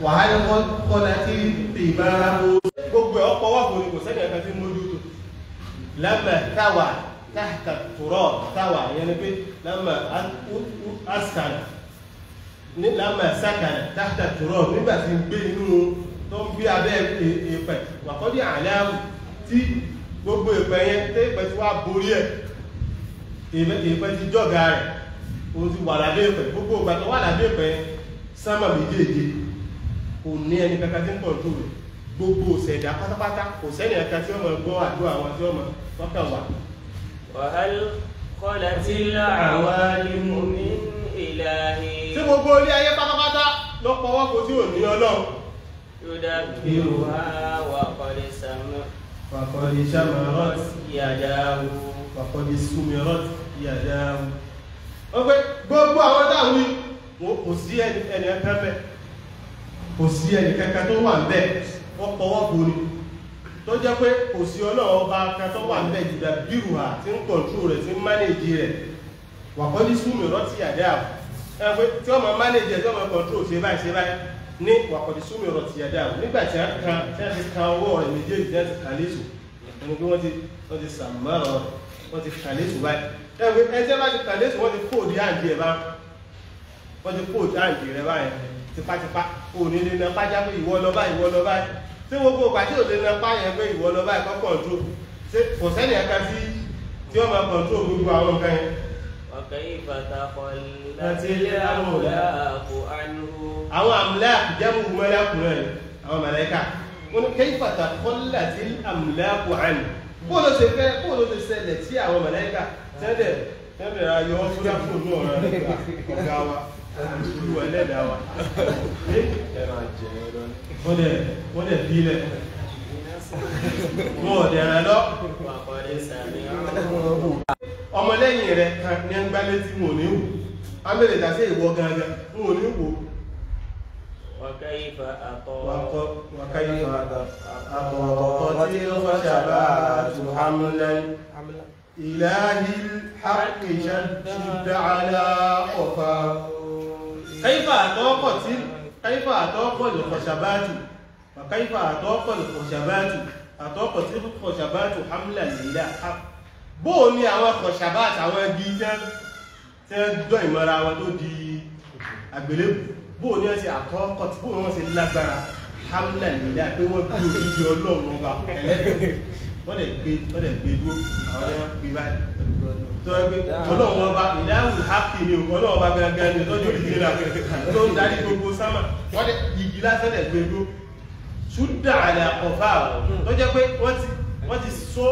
wàhálà kọ́lá tí ìbára o gbogbo ẹ̀ ọ̀pọ̀ wọ́pọ̀ ni kò sẹ́ni ẹ̀ka tí ń mójútó lamma táwà tahta turab táwà ìyẹn ni pé lamma askana ní lamma sakana tahta turab nígbà tí ń gbé inú tó ń gbé abẹ́ èèpẹ̀ wàkọ́dí àláwù tí gbogbo èèpẹ̀ yẹn tẹ́ èèpẹ̀ tí wá borí ẹ̀ èèpẹ̀ ti jọ́gà rẹ̀ o ti wà lábẹ́ èèpẹ̀ gbogbo ìgbà tó wà lábẹ́ èèpẹ̀ yẹn sánmà méjèèjì kò ní ẹni kankan tí ń kọ̀ǹtró rẹ̀ gbogbo ṣẹ̀dá pátápátá kò sẹ́ni ẹ̀ka tí ó máa gbọ́ àdúrà àwọn tí ó máa tọ́kàn wà. وهل خلت العوالم من إله tí gbogbo ilé ayé pátápátá ló pọwọ́ kò tí ò ní ọlọ́run. يدبرها وقد وقد شمرت يداه وقد سمرت يداه. Ó pé gbogbo àwọn táwọn wí kò sí ẹni ẹ̀kan bẹ́ẹ̀ kò sí ẹni kankan tó wà ń bẹ̀ wọ́n pọwọ́ kò ní tó jẹ́ pé kò sí ọlọ́run ọba kan tó wà ń bẹ̀ jùlọ bírùhà tí ń kọ̀ntró rẹ̀ tí ń mánéjì rẹ̀ wàkọ́dí súnmìrọ́ ti yàdá ẹ pé tí wọ́n máa mánéjì ẹ̀ tí wọ́n máa kọ̀ntró ṣe báyìí ṣe báyìí ní wàkọ́dí súnmìrọ́ ti yàdá nígbà tí wọ́n ti kan ọwọ́ rẹ̀ méjèèjì tí wọ́n ti kàn léṣù ẹni pé wọ́n ti sàmọ́rọ̀ rẹ̀ wọ́n ti kàn léṣù báyìí ẹ pé ẹ tí wọ́n bá ti kàn léṣù wọ́n ti kóòdì àǹdí ẹ̀ bá wọ́n ti kóòdì àǹdí rẹ̀ báyìí tipátipá òní lè na pájá pé ìwọ lọ báyìí ìwọ lọ báyìí tí gbogbo ìgbà tí ò lè na pá yẹn pé ìwọ lọ báyìí kọ́ kọ̀ǹtró ṣé kò sẹ́ni ẹ̀ka tí ó máa kọ̀ǹtró gbogbo àwọn nǹkan yẹn. وكيف تخلت الأملاك عنه àwọn àmúláàkù jẹ́mú mọ́láàkù náà ni àwọn màláíkà wọ́n ní كيف تخلت الأملاك عنه bó ló ṣe fẹ́ bó ló ṣe ṣẹlẹ̀ tí àwọn màláíkà tẹ́lẹ̀ tẹ́lẹ̀ ayọ̀ fúláfù ní ọ̀rọ̀ rẹ̀ ọ̀gá wa olúwa ẹlẹ́dàá wa wọ́n dẹ̀ bílẹ̀ wọ́n ọ̀dẹ̀ rẹ̀ lọ وقد سمعوا ọmọlẹ́yìn rẹ̀ kan ní ń gbá létí wọn ò ní wò ámẹ́lẹ̀ dá sí ìwọ gangan wọn ò ní wò. وكيف أطاق وكيف أطاقت الخشبات حملا إله الحق شد على قفا كيف أطاقت كيف أطاق الخشبات وكيف أطاق الخشبات أطاقت الخشبات حملا إلى حق bó ní àwọn kọ̀ṣàbát àwọn igi tẹ́ dọ́ ìmọ̀ra wọn tó di àgbélébù bó ní wọ́n ṣe àkọ́kọ́ tí bó ní wọ́n ṣe lágbára hamla nílẹ̀ pé wọ́n gbé odidi ọlọ́run ọba ẹlẹ́dẹ̀ wọ́n lè gbé dúró àwọn ẹ̀wọ̀n gbé báyìí tó yẹ pé ọlọ́run ọba ìdáhùn hápì ni ọlọ́run ọba gangan ni tọ́jú ìdílé tó ń darí gbogbo sámà wọ́n lè igi lásán lè gbé dúró ṣúdà àlẹ́ àkọ́fà tó jẹ́ pé wọ́n ti so